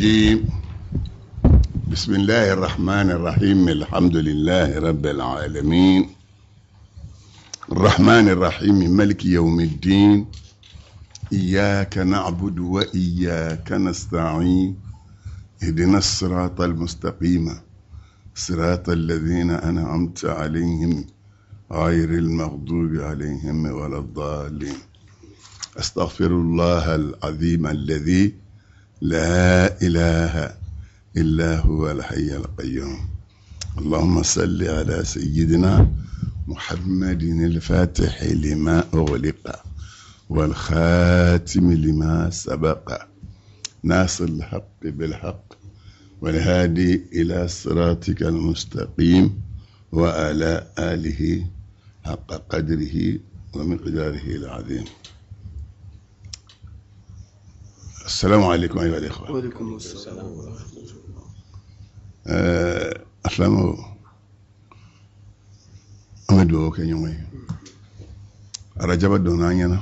الرجيم. بسم الله الرحمن الرحيم. الحمد لله رب العالمين الرحمن الرحيم ملك يوم الدين إياك نعبد وإياك نستعين اهدنا الصراط المستقيم صراط الذين أنعمت عليهم غير المغضوب عليهم ولا الضالين. أستغفر الله العظيم الذي لا إله إلا هو الحي القيوم. اللهم صل على سيدنا محمد الفاتح لما أغلق والخاتم لما سبق ناصر الحق بالحق والهادي إلى صراطك المستقيم وعلى آله حق قدره ومقداره العظيم. السلام عليكم أيها الإخوة. وعليكم السلام ورحمة الله. Asilamɛw, an bɛ dugawu kɛ ɲɔgɔn ye. Arajaba donna an ɲɛna,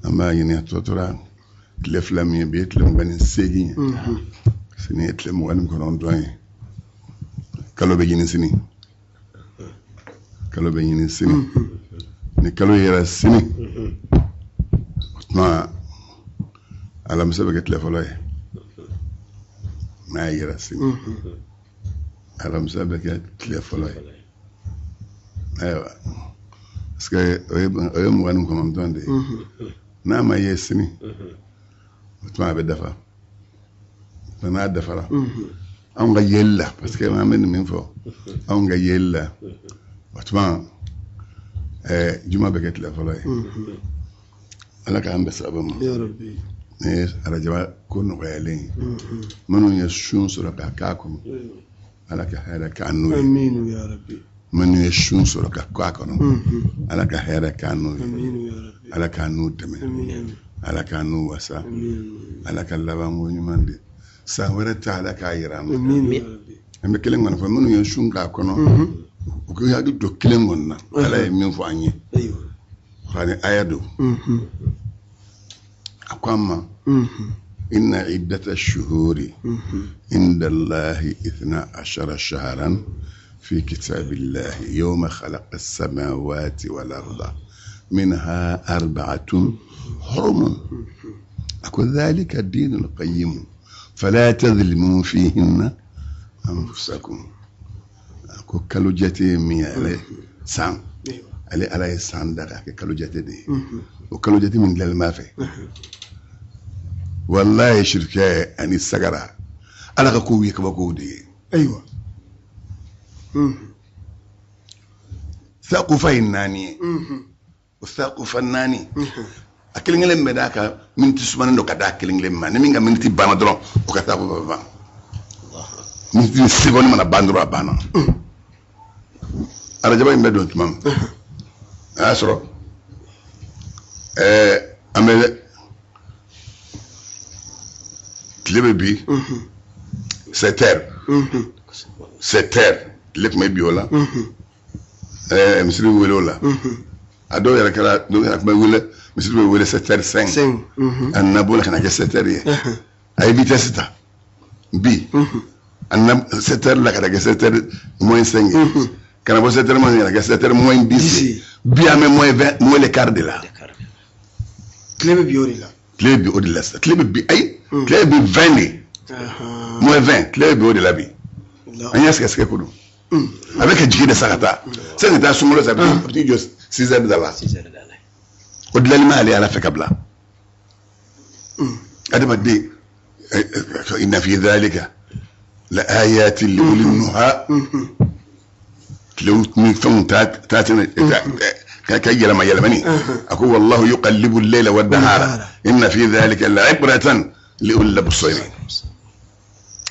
an b'a ɲini a tɔ tora tile 2 min ye, bi ye tile 28 ye, sini ye tile 29 ye. Kalo bɛ ɲini sini, kalo bɛ ɲini sini. Ni kalo yera sini, o tuma alamisa bɛ kɛ tile fɔlɔ ye. N'a yera sini, alamisa bɛ kɛ tile fɔlɔ ye. Ayiwa, parce que o ye 29 de ye. N'a ma ye sini, o tuma a bɛ dafa. N'a dafara, anw ka yeli la, parce que an bɛ nin min fɔ, anw ka yeli la, o tuma juma bɛ kɛ tile fɔlɔ ye. Ala k'an bɛn sababa ma. Ya Rabbi. Ni ye arajaba ko nɔgɔyalen ye, minnu ye sun sɔrɔ ka k'a kɔnɔ, Ala ka hɛrɛ k'an n'u ye. Aminu ya Rabbi. Minnu ye sun sɔrɔ ka k'a kɔnɔ, Ala ka hɛrɛ k'an n'u ye. Aminu ya Rabbi. Ala k'an n'u dɛmɛ. Amin. Ala k'an n'u wasa. Amin. Ala ka labanko ɲuman di. San wɛrɛ ta, Ala k'a yira an na. Aminu ya Rabbi. An bɛ kelen kɔni fɔ, minnu ye sun k'a kɔnɔ, u k'u hakili to kelen kɔni na. Ala ye min fɔ an ye, Ayiwa. Kuranɛ aya don. A ko an ma: inna iddata shuhuri inda Allahi ithna ashara shahran fi kitabillahi yawma khalaqa as-samawati wal arda minha arba'atun hurum. A ko dhalika dinul qayyim fala tadhlimu fihinna anfusakum. A ko kalo jate ye min ye, ale san, ale Ala ye san da k'a kɛ kalo jate de ye. O kalo jate min dilanlen b'a fɛ, walayi, sirikɛ ani sagara, Ala ka kow ye kabakow de ye. Ayiwa. Sakufa ye naani ye. O sakufa naani, a kelen kelen bɛ d'a ka miniti sumanen don ka d'a kelen kelen ma. Ni min ka miniti banna dɔrɔn, o ka sakufa bɛ ban. Miniti ni seconde mana ban dɔrɔn, a banna. Arajaba in bɛ don tuma min, a y'a sɔrɔ an bɛ tile bɛ bi 7 heures, 7 heures tile tun bɛ bi o la. Misiri bɛ wele o la. A dɔw yɛrɛ kɛra, dɔw yɛrɛ tun bɛ wele, misiri bɛ wele 7 heures 5. 5. A nana bɔ o la ka na kɛ 7 heures ye. A ye vitesse ta bi, a nana 7 heures la ka na kɛ 7 heures moins 5 ye, ka na bɔ 7 heures moins ka na kɛ 7 heures moins 10 ye. Bi an bɛ moins 20 moins le quart de la. Tile bɛ bi o de la. Tile bɛ bi o de la sisan. Tile bɛ bi, ayi, tile bɛ bi 20 de, moins 20, tile bɛ bi o de la bi. An y'a sɛgɛsɛgɛ ko don, a bɛ ka jigin de sa ka taa sani ka taa sunkalo sa, a bɛ t'i jɔ 6 heures da la. O dilanni ma ale Ala fɛ ka bila adamaden. Inna fi dhalika la ayatin li ulil nuha. Tilew ni fɛnw ta ta tɛnɛ ka yɛlɛma yɛlɛmani. A ko wallahu yuqallibu al-layla wad-nahara inna fi dhalika la ibratan li ulil absar.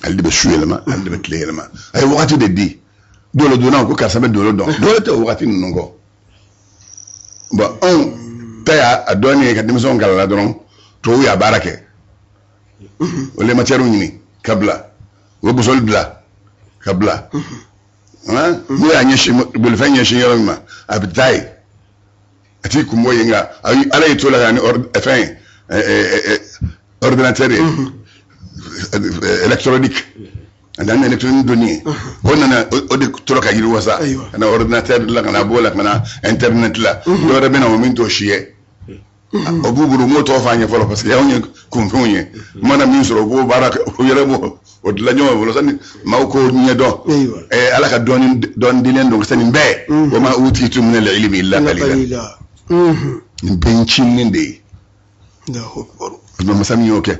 Ale de bɛ su yɛlɛma, ale de bɛ tile yɛlɛma. A ye wagati de di dolo donna ko karisa bɛ dolo dɔn, dolo tɛ o wagati ninnu kɔ. Bon, anw ta y'a dɔɔnin ye ka denmisɛnw kalan la dɔrɔn. Tubabu y'a baara kɛ, o le matière ɲini ka bila, o bɛ boussole bila ka bila. N'o y'a ɲɛsin bolifɛn ɲɛsin yɔrɔ min ma, a bɛ taa yen, a t'i kun bɔ yen. Nka Ala y'i to la ka ni fɛn ye, ordinateur ye. électronique, ani an électronique donni ye, o nana, o de tora ka yiriwa sa, ka na ordinateur la, ka na b'o la, ka na internet la. Dɔ wɛrɛ bɛ na, o min t'o si ye, o b'u bolo, m'o tɔgɔ fɔ an ye fɔlɔ, parce que anw ye kunfinw ye. U mana min sɔrɔ, u b'o baara kɛ, u yɛrɛ b'o o dilan ɲɔgɔn bolo sani maaw k'o ɲɛdɔn. Ala ka dɔnni dɔnni dilen don sani bɛɛ. Wa ma utitu min al-ilmi illa qalila. Nin bɛɛ ye ncinin de ye. O masa min y'o kɛ,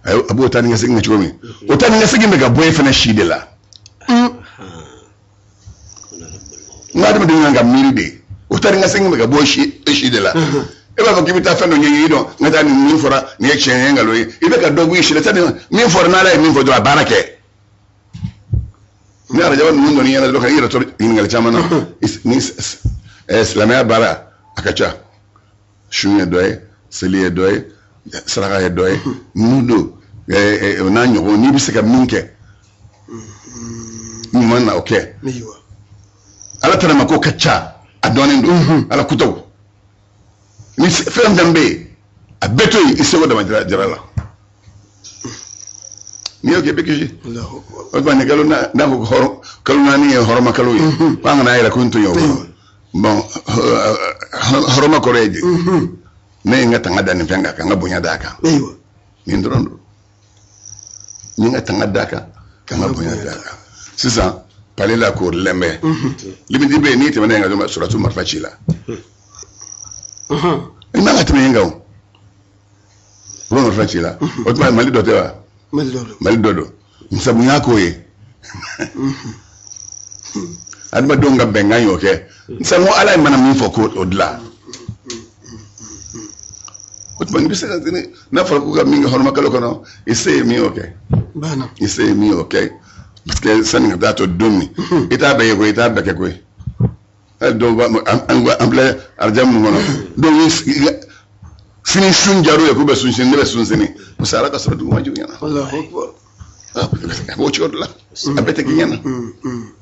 a b'o taa ni ka segin kɛ cogo min, o taa ni ka segin bɛ ka bɔ e fana si de la. N ka adamaden kan ka miiri de, o taa ni ka segin bɛ ka bɔ e si de la. E b'a fɔ k'i bɛ taa fɛn dɔ ɲɛɲini dɔn, n ka taa nin min fɔra, nin ye tiɲɛ ye, nkalon ye, i bɛ ka dɔ bɔ i si la. Sani min fɔra, n'Ala ye min fɔ dɔrɔn, a baara kɛ. Ni arajaba ninnu dɔnni ɲɛna dɔrɔn, ka i yɛrɛ tɔrɔ ɲininkali caman na. Ni silamɛya baara a ka ca, sun ye dɔ ye, seli ye dɔ ye, saraka ye dɔ ye, ninnu don, o n'a ɲɔgɔn. N'i bɛ se ka min kɛ ɲuman na, o kɛ. Ala tana ma ko ka ca, a dɔnnen don ala kutaw ni fɛn fɛn bɛ yen, a bɛɛ to yen, i seko dama jara la. N'i y'o kɛ, i bɛ kisi. O tuma nin kalo n'a ko hɔrɔn kalo 4 ye hɔrɔma kalo ye, ko an kana yɛrɛ ko n tɔɲɔ o kɔnɔ. Bon, hɔrɔma kɔrɔ ye di? Ne ye n ka tanga da nin fɛn kan, ka n ka bonya d'a kan. Nin dɔrɔn don. N ye n ka tanga d'a kan, ka n ka bonya d'a kan. Sisan palais la koorilen bɛ, limite bɛ yen. N'i tɛmɛna yen kan dɔrɔn, sɔrɔdasiw marifa ci la. I man ka tɛmɛ yen kan, o u bɛ marifa ci la. O tuma Mali dɔ tɛ wa? Mali dɔ don. Musabunya k'o ye adamadenw ka bɛnkan y'o kɛ. Sanko Ala ye mana min fɔ k'o dilan, o tuma n'i bɛ se ka, n'a fɔra ko ka min kɛ hɔrɔma kalo kɔnɔ, i se ye min y'o kɛ, i se ye min y'o kɛ, parce que sani ka taa to don min, i t'a bɛɛ ye koyi, i t'a bɛɛ kɛ koyi. Hali dɔw b'a an filɛ araja minnu kɔnɔ, dɔw ye sini sun jar'u ye k'u bɛ sun sini, ne bɛ sun sini, parce que Ala ka sɔrɔ dugu ma jugu ɲɛna. A b'o cogo de la, a bɛɛ tɛ k'i ɲɛna.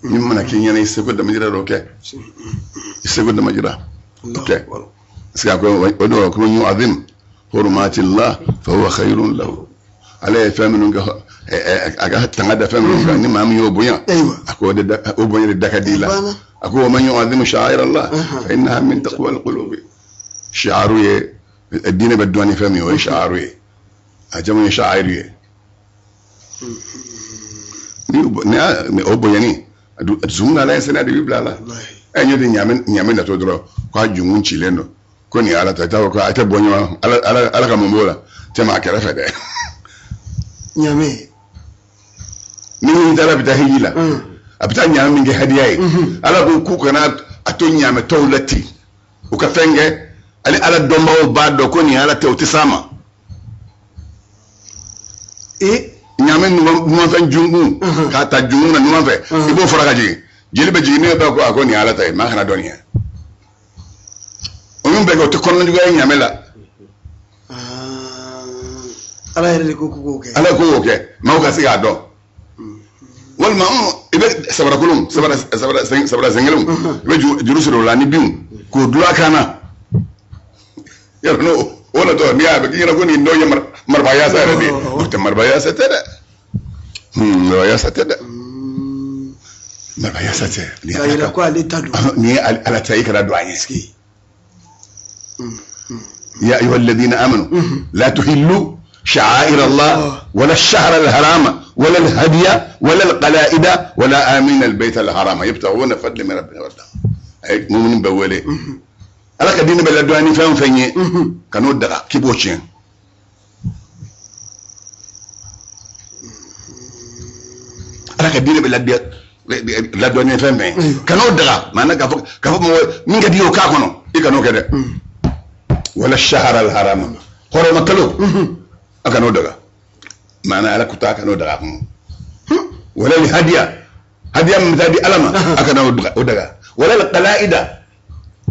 Ni mana k'i ɲɛna, i seko damajira dɔ kɛ, i seko damajira o kɛ, parce que a ko o dɔw ko yu'azim hurumatillah fa huwa khayrun lahu. Ala ye fɛn minnu kɛ, a ka tanga da fɛn minnu kan, ni maa min y'o bonya, a ko o bonya de da ka di i la. A ko wa man yu'azim sha'air Allah fa innaha min taqwa al-qulubi. Shi'aru ye diinɛ bɛ dɔn ni fɛn min ye, o ye shi'aru ye, a jamu ye sha'airu ye. Ni o bonyani a dusukun na, Ala ye sɛnɛ de b'i bila a la. Ɛ ɲɛ de ɲamɛ natɔ dɔrɔn, k'a junkun cilen don, ko nin ye Ala ta ye, ko a tɛ bɔ ɲɔgɔn Ala, Ala ka mun b'o la, tɛmɛ a kɛrɛfɛ dɛ. Ɲamɛ. Ni min taara bɛ taa hiji la, a bɛ taa ɲamɛ min kɛ hadiya ye, Ala ko k'u kana a to ɲamɛ tɔw la ten, u ka fɛn kɛ, ale Ala dɔnbagaw b'a dɔn ko nin ye Ala tɛ, o tɛ s'a ma. Ɲamɛ numanfɛn junkun k'a ta junkun na numan fɛ, i b'o fara ka jigin, jeli bɛ jigin, ne b'a ko a ko nin ye Ala ta ye, maa kana dɔn nin ye. O min bɛ kɛ, o tɛ kɔnɔna juguya ye ɲamɛ la. Ala yɛrɛ de ko k'o kɛ. Ala ko k'o kɛ, maaw ka se k'a dɔn. Walima i bɛ sabara kolon, sabara sabara senkelenw, i bɛ juru siri o la ni binw k'o dulon a kan na. Yɔrɔ n'o o natɔ, n'i y'a bɛ k'i ɲɛna ko nin dɔw ye marifa yaasa yɛrɛ de ye, o tɛ marifa yaasa tɛ dɛ. Marifa yaasa tɛ dɛ. Marifa yaasa tɛ. K'a yira ko ale ta don. Nin ye Ala ta ye, i kana don a ɲɛ. يا أيها الذين آمنوا لا تحلوا شعائر الله ولا الشهر الحرام ولا الهدي ولا القلائد ولا آمين البيت الحرام يبتغون فضل من ربنا ورضا. أي مؤمن بولي ala ka diinɛ bɛ ladɔnniya ni fɛn o fɛn ye, ka n'o daga k'i b'o tiɲɛ. Ala ka diinɛ bɛ ladɔnniya ni fɛn fɛn ye, ka n'o daga, maana k'a fɔ mɔgɔ min ka di ye o k'a kɔnɔ, i kan'o kɛ dɛ. Wala shahara al-harama, hɔrɔma kalo, a kan'o daga, maana ala kuta a kan'o daga a kɔnɔ. Wala hadiya, hadiya min bɛ taa di Ala ma, a kana o daga. Wala al-qala'ida,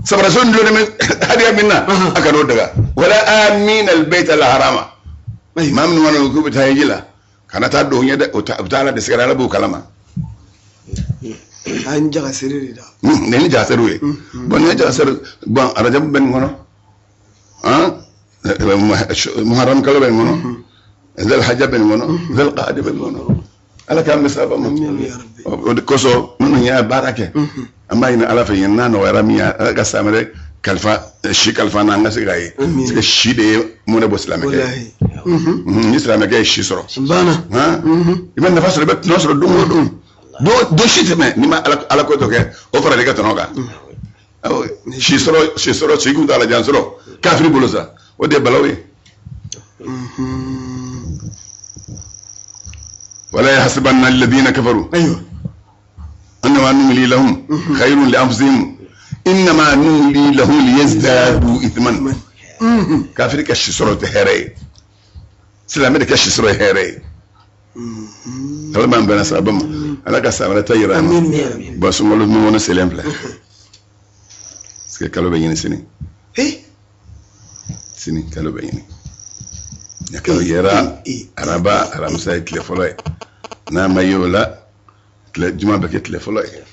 sabaraso dulonnen bɛ hadiya min na, a kan'o daga. Wala amin al-bayt al-harama, maa minnu mana k'u bɛ taa hiji la, kana taa don ɲɛ dɛ, o bɛ taa Ala de sɛgɛrɛ, Ala b'o kalama. An jagasere de la. Nin ye jagaserew ye. Bon, nin ye jagasere. Bon, arajabu bɛ nin kɔnɔ, han, muharram kalo bɛ nin kɔnɔ. Zalhajja bɛ nin kɔnɔ, Zalqaada bɛ nin kɔnɔ. Ala k'an bɛn sababa ma. Amin ya rabbi. O de kosɔn minnu y'a baara kɛ, an b'a ɲini Ala fɛ yen n'a nɔgɔyara min ye, Ala ka san wɛrɛ kalifa si kalifa n'an ka se k'a ye. Amin. Parce que si de ye mɔnɛ bɔ silamɛkɛ ye. Walahi. Ni silamɛkɛ ye si sɔrɔ, Banna. han, i bɛ nafa sɔrɔ, i bɛ tɔnɔ sɔrɔ don o don. Don si tɛmɛ n'i ma Ala ko dɔ kɛ, o fara i ka tɔnɔ kan. Awɔ, si sɔrɔ, si sɔrɔ, si kuntaala jan sɔrɔ kafiri bolo sa, o de ye balawu ye. Wala yahsabanna alladhina kafaru Ayiwa. annama numli lahum khayrun li anfusihim innama numli lahum liyazdadu ithman. Kafiri ka si sɔrɔ tɛ hɛrɛ ye, silamɛ de ka si sɔrɔ ye hɛrɛ ye. Ala b'an bɛnna sababa ma, Ala ka san wɛrɛ ta yira an na. Amin ya rabbi. Bon, sunkalo mɔnɔ selen filɛ, parce que kalo bɛ ɲini sini. Eh? Sini kalo bɛ ɲini. Ni kalo yera araba, alamisa ye tile fɔlɔ ye. N'a ma ye o la, tile juma bɛ kɛ tile fɔlɔ ye.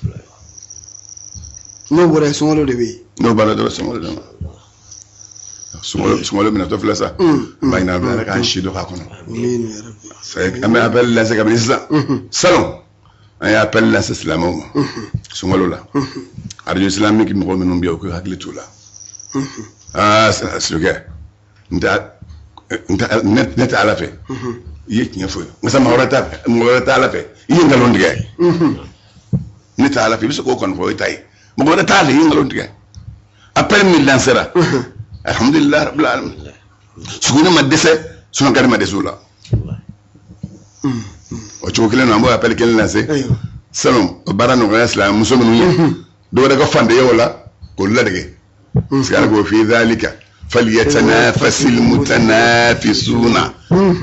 N'o bɔra yen, sunkalo de bɛ yen. N'o bɔra dɔrɔn, sunkalo de ma. Sunkalo minɛtɔ filɛ sa, an b'a ɲini Ala fɛ, Ala k'an si dɔ k'a kɔnɔ. Amin ya rabbi. An bɛ appel lancer kabini sisan. Salon an ye appel lancer silamɛw ma sunkalo la. Radio islamique mɔgɔ minnu bɛ yen, u k'u hakili t'u la. Aa, sirikɛ, n tɛ ne tɛ Ala fɛ, i ye tiɲɛ fɔ ye. Nka mɔgɔ wɛrɛ t'a fɛ, mɔgɔ wɛrɛ tɛ Ala fɛ, i ye nkalon tigɛ. Ne tɛ Ala fɛ, i bɛ se k'o kɔni fɔ, o ye ta ye. Mɔgɔ wɛrɛ t'a fɛ, i ye nkalon tigɛ. Appel min lancera, alhamdulilah rabbil alamin, suguni ma dɛsɛ, sunkari ma dɛsɛ o la. O cogo kelen na, an b'o appel kelen lancer. Ayiwa. Salon o baara nɔgɔya silamɛmuso minnu ye, dɔ wɛrɛ ka fandenya o la k'olu ladege. Parce que Ala ko fi dhalika falyatanafasil mutanafisuna.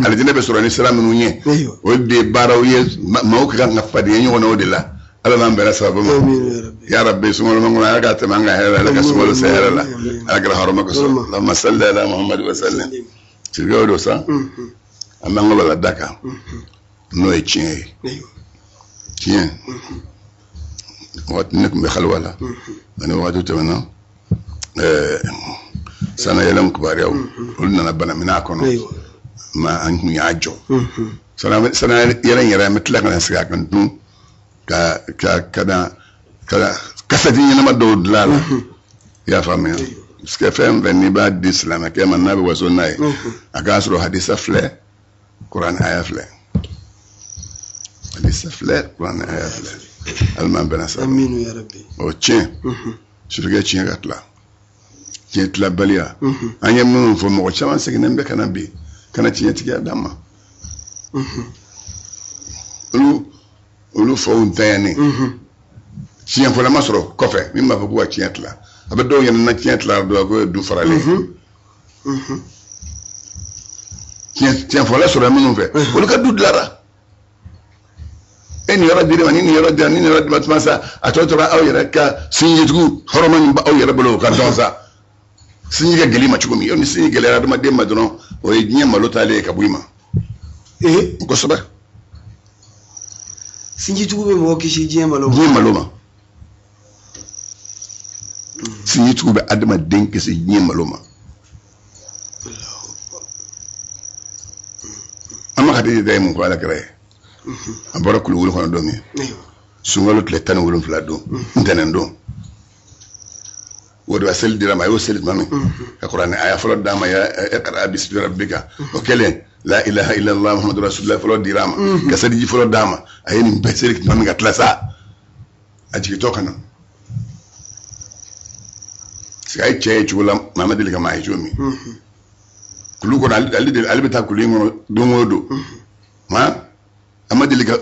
Alijinɛ bɛ sɔrɔ ni sira minnu ye, Ayiwa. o de ye baaraw ye, maaw ka kan ka fadenya ɲɔgɔn na o de la. Ala b'an bɛnna sababa ma. Amin ya rabbi. Ya rabbi, sunkalo makɔnɔ, Ala ka tɛmɛ an ka hɛrɛ la, Ala ka sunkalo se hɛrɛ la, Ala kɛra hɔrɔma kosɔn. Allahumma salli ala Muhammad wa sallim. Sirikɛ, o don sa, an b'an ka wala da kan n'o ye tiɲɛ ye. Ayiwa. Tiɲɛ, waati ne tun bɛ xaliwa la, ani waati tɛmɛna, sanayɛlɛn kibaruyaw olu nana bana minɛ a kɔnɔ. Ayiwa. Ma an tun y'a jɔ sanayɛlɛn yɛrɛ, an bɛ tila ka na segin a kan tun ka na kasɛti ɲɛnama dɔw dilan a la. I y'a faamuya? Parce que fɛn fɛn n'i b'a di silamɛkɛ ma n'a bɛ waso n'a ye, a k'a sɔrɔ hadisa filɛ, kuranɛ aya filɛ, hadisa filɛ, kuranɛ aya filɛ. Alima bɛnna sa. Amin ya rabbi. O tiɲɛ sirikɛ, tiɲɛ ka tila, tiɲɛ tilabaliya. An ye minnu fɔ, mɔgɔ caman seginnen bɛ ka na bi ka na tiɲɛtigiya d'an ma. Olu faw ntanyani, tiɲɛ fɔlɔ ma sɔrɔ kɔfɛ min b'a fɔ k'u ka tiɲɛ tila. A bɛ dɔw ɲɛna na tiɲɛ tila dɔrɔn k'o ye du faralen ye. Tiɲɛ fɔlɔ sɔrɔ minnu fɛ, olu ka du dilara. E nin yɔrɔ dir'i ma, ni nin yɔrɔ dira, ni nin yɔrɔ dira tuma sa, a tɔ tora aw yɛrɛ ka sinjitugu hɔrɔma min b'aw yɛrɛ bolo, o ka dɔn sa. Sinji ka gɛlɛn i ma cogo min, ni sinji gɛlɛyara adamaden ma dɔrɔn, o ye diɲɛ malo taalen ye ka bɔ i ma. Eh? Kosɛbɛ. Sinjitugu bɛ mɔgɔ kisi diɲɛ malo ma. Diɲɛ malo ma. Sinjitugu bɛ adamaden kisi diɲɛ malo ma. An ma Kadija da ye mun ko Ala kɛra ye? A bɔra kulukulu kɔnɔ don min, Ayiwa. sunkalo tile 17 don, ntɛnɛn don, o de seli dira ma, a y'o seli tuma min, ka kuranɛ aya fɔlɔ d'a ma, ya iqra bismi rabbika, o kɛlen, la ilaha illallah muhammadu rasulullah fɔlɔ dira a ma, ka seliji fɔlɔ d'a ma. A ye nin bɛɛ seli tuma min ka tila sa, a jigintɔ ka na, parce que a ye cɛ ye cogo la, maa ma deli ka maa ye cogo min kulu kɔnɔ. Ale bɛ taa kulu in kɔnɔ don o don, han, a ma deli ka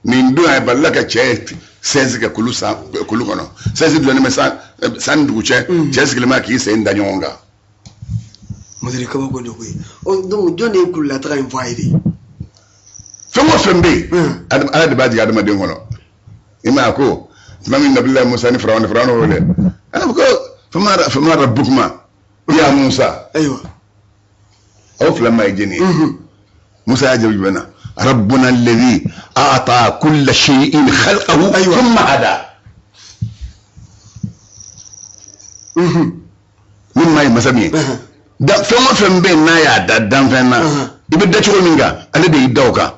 nin don a balila ka cɛ ye sɛnsi kɛ kulu san kulu kɔnɔ, sɛnsi dilannen bɛ san san ni dugu cɛ, cɛ sigilen bɛ k'i sen da ɲɔgɔn kan. Modiri, kabako de koyi. Ɔ, donc jɔn de ye kululataga in fɔ a ye de? Fɛn o fɛn bɛ yen, Ala de b'a jigin adamaden kɔnɔ. I ma ye, a ko tuma min Nabilayi Musa ni Firawuna wele, ala ko fama rabbukuma ya Musa. Ayiwa. Aw fila ma ye jɛni ye? Musa y'a jaabi jumɛn na? Rabbuna alladhi a'ta kulla shay'in khalqahu thumma hada. Min ma ye masa min ye, da fɛn o fɛn bɛ yen n'a y'a da danfɛn na, I bɛ da cogo min kan, ale de y'i da o kan.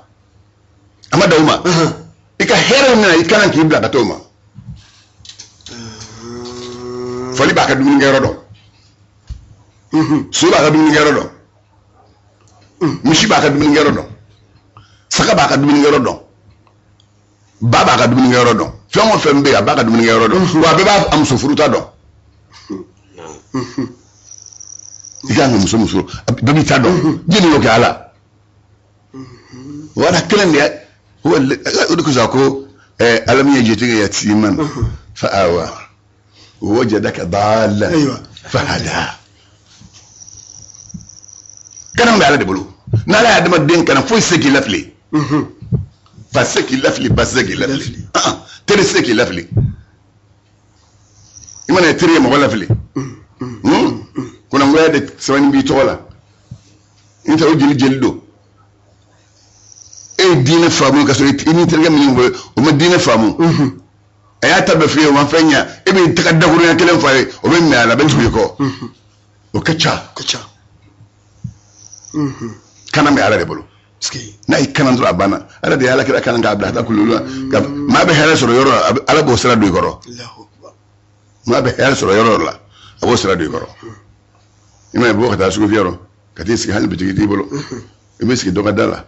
A ma da o ma. I ka hɛrɛ min na, i kana k'i bila ka t'o ma. Fali b'a ka dumunikɛyɔrɔ dɔn, so b'a ka dumunikɛyɔrɔ dɔn, misi b'a ka dumunikɛyɔrɔ dɔn, saga b'a ka dumunikɛyɔrɔ dɔn, ba b'a ka dumunikɛyɔrɔ dɔn, fɛn o fɛn bɛ yen, a b'a ka dumunikɛyɔrɔ dɔn, wa a bɛɛ b'a muso furuta dɔn. I kan ka muso muso bɛɛ b'i ta dɔn, jɛni y'o kɛ ala wala kelen de o de kosɔn a ko alam yajidika yatiman fa awa wajadaka daalan fa hada. Kana bɛ ala de bolo, n'ala ye adamaden kana, foyi tɛ se k'i lafili, fa tɛ se k'i lafili, ba tɛ se k'i lafili, teri tɛ se k'i lafili. I mana teri ye mɔgɔ lafili, kunangoya de sɛbɛnni b'i tɔgɔ la, n tɛ o jeli jeli don. E ye diinɛ faamu ka sɔrɔ i ni terikɛ min bɛ, o ma diinɛ faamu, a y'a ta bɛɛ f'i ye, o ma fɛn ɲɛ, e bɛ taga dakurunya kelen f'a ye, o bɛ minɛ a la, a bɛ tugu i kɔ. O ka ca. Kana bɛ ala de bolo, n'a y'i kanan dɔrɔn a banna. Ala de ye ala kira kanan k'a bila ka taa kululu la. Maa bɛ hɛrɛ sɔrɔ yɔrɔ la, ala b'o sira don i kɔrɔ. Maa bɛ hɛrɛ sɔrɔ yɔrɔ la, a b'o sira don i kɔrɔ. I ma ye, bɔ ka taa sugu fiyɛ ka t'i sigi, hali bitigi t'i bolo, i bɛ sigi dɔ ka da la,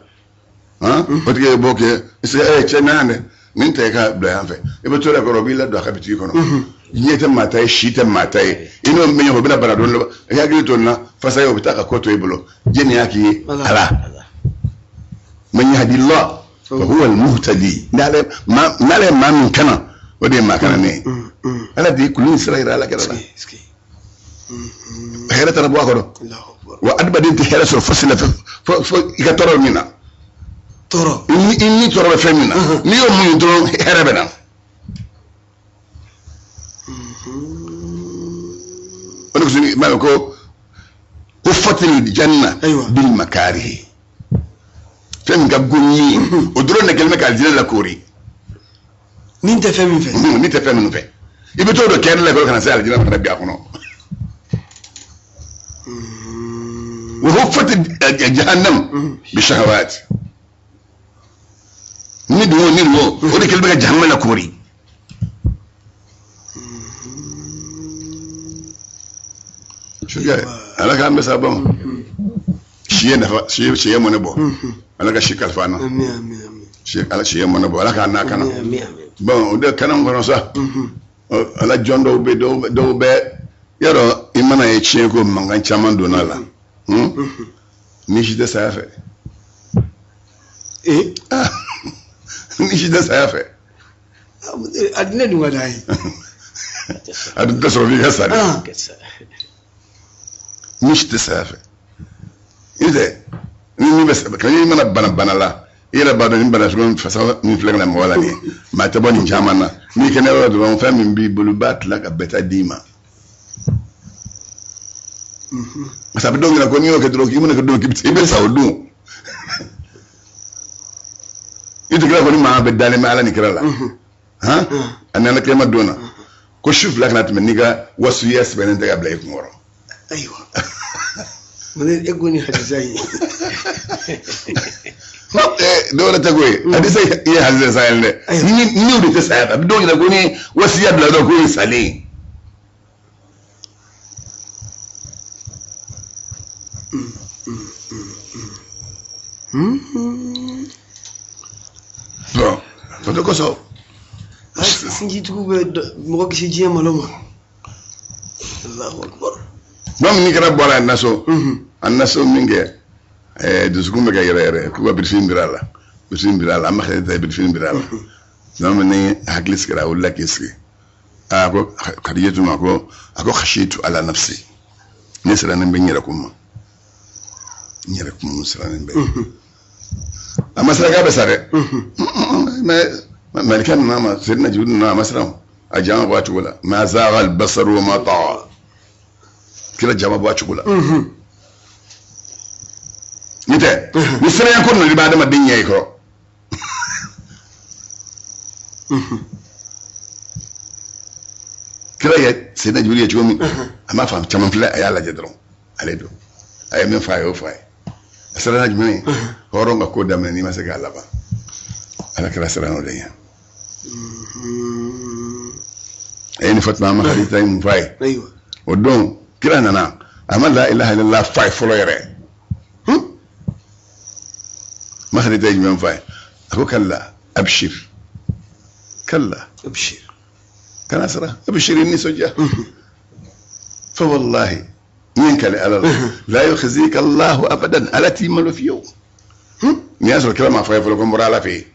o tigi ye bɔ kɛ cɛ na yan dɛ, nin ta i ka bila yan fɛ, i bɛ to la kɔrɔ, o b'i ladon a ka bitigi kɔnɔ. Ɲɛ tɛ maa ta ye, si tɛ maa ta ye, i n'o min ɲɛfɔ, o bɛna bana don dɔ, i hakili to nin na, fasa ye, o bɛ taa ka ko to i bolo. Jɛnni y'a k'i ye ala man yahdillah fa huwa al-muhtadi. N'ale ye maa min kana, o de ye maa kana ne ye. Ala de ye kulu in sira yira ala kɛra la, hɛrɛ taara bɔ a kɔrɔ. Wa adamaden tɛ hɛrɛ sɔrɔ fosi la fo i ka tɔɔrɔ min na. Tɔɔrɔ. I ni tɔɔrɔ bɛ fɛn min na, n'i y'o muɲu dɔrɔn, hɛrɛ bɛ na. O de kosɔn i b'a ye ko hufatil janna bil makarihi, fɛn min ka go ni ye, o dɔrɔn de kɛlen bɛ ka alijinɛ lakoori. Ni tɛ fɛn min fɛ. Ni tɛ fɛn minnu fɛ, i bɛ t'o don kɛrɛ la ka na se alijinɛ fana bi a kɔnɔ. Wa hufat jahannam bi shahawat, ni dun o ni dun o de kɛlen bɛ ka jahannama lakoori. Sukɛ, ala k'an bɛ sababa ma. Si ye nafa, si ye mɔnɛ bɔ, ala ka si kalifa an na. Ala si ye mɔnɛ bɔ, ala k'an n'a kana. Bon, o de kana kɔnɔ sa, ala jɔn dɔw bɛ, dɔw bɛ yɔrɔ, i mana ye tiɲɛ ko mankan caman donna a la, ni si tɛ saya fɛ. Ni si tɛ saya fɛ. A ne dun ka d'a ye. A dun tɛ sɔrɔ f'i ka sa de. Ni si tɛ saya fɛ, i tɛ ni min bɛ ka n'i mana bana bana la, i yɛrɛ b'a dɔn ni bana sugu fasa min filɛ ka na mɔgɔ la nin ye, maa tɛ bɔ nin caman na. N'i kɛnɛyara dɔrɔn, fɛn min b'i bolo, i b'a tila ka bɛɛ ta d'i ma. Parce que a bɛ dɔw ɲɛna ko n'i y'o kɛ dɔrɔn, k'i mana kɛ don, i bɛ sa o don. I tɛ kira ko ni maa bɛ dalen bɛ ala ni kira la, han, ani ala kɛma don na, ko su fila kana tɛmɛ n'i ka wasuya sɛbɛnnen tɛ ka bila i kun kɔrɔ. Ayiwa, e ko ni hadisa ye. Dɔwɛrɛ tɛ ko ye, hadisa i ye hadisa sa ye dɛ, ni o de tɛ saya fɛ, a bɛ dɔw ɲɛna ko ni wasiya bila dɔrɔn, k'o ye salen ye. Bon, o de kosɔn. Sinjitigiw bɛ mɔgɔ kisi diɲɛ malo ma. Allahu akbar. Donc ni kɛra bɔra a naso, a naso min kɛ, dusukun bɛ ka yɛrɛ yɛrɛ, k'u ka birifin biri a la, birifin biri a la, an b'a kɛ birifin biri a la. Donc ni hakili sigira, a wulila k'i sigi. A ko Khadijatu ma ko, a ko khashitu ala nafsi, ne sirannen bɛ n yɛrɛ kun ma, n yɛrɛ kun sirannen bɛ. A ma siran k'a bɛ sa dɛ, mais malikɛ nana ma, Seydina Jibril nana, a ma siran, a jama bɔ a cogo la. Ma zagha al-basaru wa ma tagha, kira jama bɔ a cogo la. Ni tɛ ni siranya ko nana, i bɛ adamaden ɲɛ i kɔrɔ. Kira ye Seydina Jibril ye cogo min, a m'a faamu caman filɛ, a y'a lajɛ dɔrɔn, ale don. A ye min fɔ a ye, o fɔ a ye. A siranna jumɛn ye? Hɔrɔn ka ko daminɛ n'i ma se k'a laban, ala kira siranna o de ɲɛ. A ye nin fɔ tuma min, Hadija ye mun f'a ye? O don kira nana, a ma la ilaha illallah f'a ye fɔlɔ yɛrɛ. Ma Hadija ye jumɛn f'a ye? A ko kalla abshir, kalla abshir, kana siran, abshir, i nisɔndiya. Fa wallahi, n ye n kali ala la, la yukhzika allahu abadan, ala t'i malo fiyewu. N'i y'a sɔrɔ kira m'a fɔ a ye fɔlɔ ko n bɔra ala fɛ yen,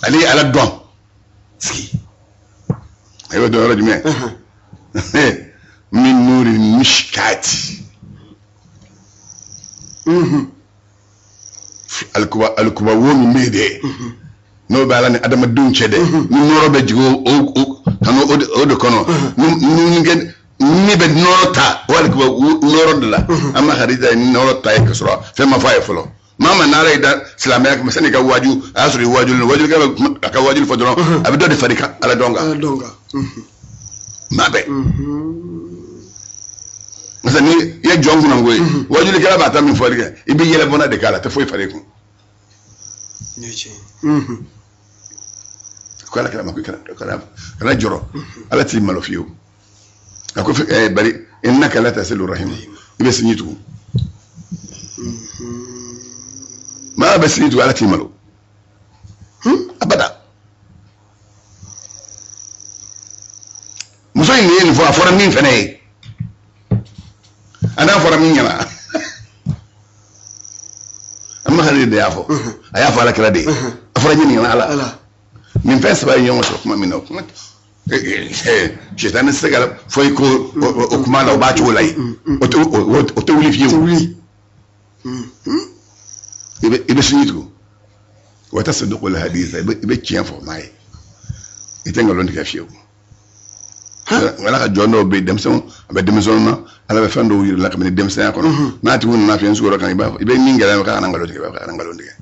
ale ye ala dɔn. A y'o dɔn yɔrɔ jumɛn? Min nuri mishkati, alikuba alikuba wo min bɛ yen dɛ, n'o bɛ ala ni adamadenw cɛ dɛ, ni nɔɔrɔ bɛ jigin o ka n'o o de kɔnɔ, ni kɛ ni bɛ nɔɔrɔ ta o alikuba nɔɔrɔ de la. An ma Hadija ye nɔɔrɔ ta ye ka sɔrɔ fɛn ma fɔ a ye fɔlɔ. Maa ma n'ala y'i da silamɛya kama, sani i ka waaju, a y'a sɔrɔ i waajulen, waajulikɛla bɛ kuma, a ka waajuli fɔ dɔrɔn, a bɛ dɔ de far'i ka ala dɔn kan. Ala dɔn kan. Maa bɛɛ, parce que ni i ye jɔn kunnango ye, waajulikɛla b'a ta min fɔli kɛ, i bɛ yɛlɛ bɔnna de k'a la, a tɛ foyi far'i kun. Ko ala kira ma ko kana kana jɔrɔ, ala t'i malo fiyewu. A ko bari innaka la tasilu rahima, i bɛ sinji tugu. Maa bɛ sinji tugu, ala t'i malo abada. Muso in de ye nin fɔ, a fɔra min fɛnɛ ye, a n'a fɔra min ɲɛna, an ma de y'a fɔ, a y'a fɔ ala kira de ye, a fɔra ɲini ɲɛna ala. Nin fɛn saba ye ɲɔgɔn sɔrɔ kuma min na, o kuma sitani tɛ se ka fɔ i ko o kuma la, o b'a cogo la yen, o tɛ wuli fiyewu. I bɛ sinji tugu, wa tasaduqul hadisa, i bɛ tiɲɛ fɔ maa ye, i tɛ nkalon tigɛ fiyewu. Ala ka jɔn dɔw bɛ yen, denmisɛnw, a bɛ denmisɛnw na, ala bɛ fɛn dɔw yir'i la kabini denmisɛnya kɔnɔ. N'a tigi nana f'i ye n sigiyɔrɔ kan, i b'a fɔ, i bɛ min gɛlɛya k'a kana nkalon tigɛ, k'a kana nkalon tigɛ.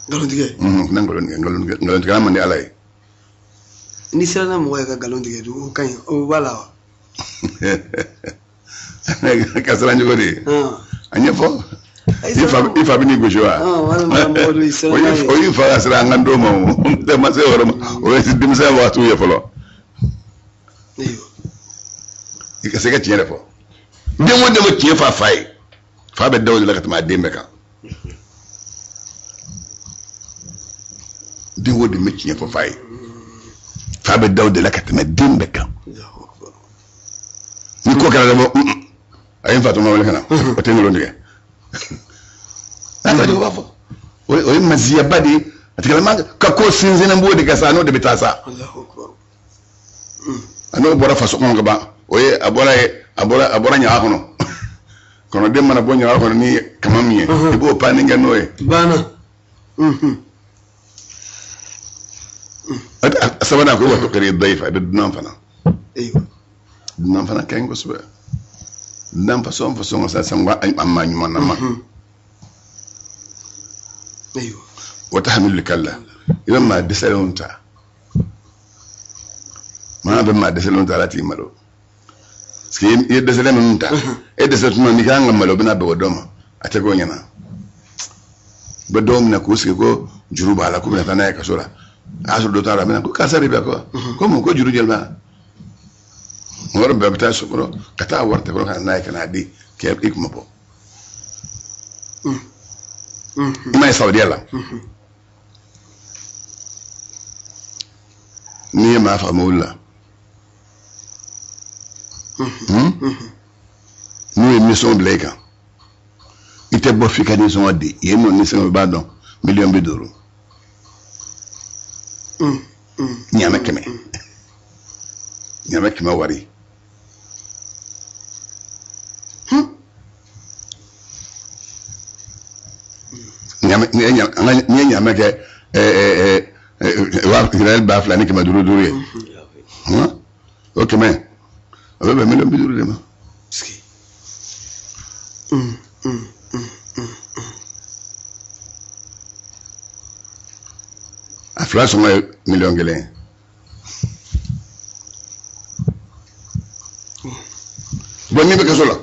Nkalon tigɛ? Kana nkalon tigɛ, nkalon tigɛ man di ala ye. N'i siranna mɔgɔ ye ka nkalon tigɛ dun, o ka ɲi, o b'a la wa? Ka siran cogo di? A ɲɛfɔ. I fa bɛ n'i gosi wa? O y'i fa ka siran an kan don ma, o tɛ ma se o yɔrɔ ma, o ye denmisɛnya waatiw ye fɔlɔ. I ka se ka tiɲɛ de fɔ. Den o den bɛ tiɲɛ fɔ a fa ye, fa bɛ da o de la ka tɛmɛ a den bɛɛ kan. Den o den bɛ tiɲɛ fɔ fa ye, fa bɛ da o de la ka tɛmɛ den bɛɛ kan. Ni ko kɛra dɔrɔn, a ye n fa tɔgɔ wele ka na, o tɛ nkalon tigɛ. N'a ka b'a fɔ, o ye maziyaba de ye, a tigilama ka ko sinsinnen b'o de kan sa, n'o de bɛ taa sa. A n'o bɔra faso kɔnɔ ka ban, o ye a bɔra ye, a bɔra a bɔra ɲaga kɔnɔ. Kɔnɔden mana bɔ ɲaga kɔnɔ ni kama min ye, i b'o panni kɛ n'o ye. Banna. A sabanan ko wa tuqri dayfa, i bɛ dunan fana. Dunan fana ka ɲi kosɛbɛ. Dunan fasɔn fasɔn ka sa sango a maa ɲuman na ma. Wa tahmilu kalla, i bɛ maa dɛsɛlenw ta. Maa bɛ maa dɛsɛlenw ta, ala t'i malo. Parce que i ye dɛsɛlen minnu ta, e dɛsɛ tuma n'i kan ka malo, o bɛna bɛn o dɔ ma, a tɛ k'o ɲɛna. U bɛ dɔw minɛ k'u sigi ko juru b'a la, k'u bɛna taa n'a ye kaso la. A y'a sɔrɔ dɔ t'a la, a bɛna ko karisa de bɛ ko ko mun ko juru joli b'a la. Mɔgɔ bɛɛ bɛ taa so kɔnɔ ka taa wari ta kɔnɔ ka na n'a ye ka n'a di k'e i kuma bɔ. I m'a ye Saudiya la, n'i ye maa faga mobili la, n'u ye nisɔngɔ bila i kan, i tɛ bɔ f'i ka nisɔngɔ di. Yen nɔ nisɔngɔ b'a dɔn 50 million, ɲaamɛ 100, ɲaamɛ 100 wari. N'i ye ɲaamɛ kɛ 2500 500 ye, o kɛmɛ, o bɛ bɛn 50 million de ma. A fila sɔngɔ ye 1 million ye. Bon, n'i bɛ kaso la,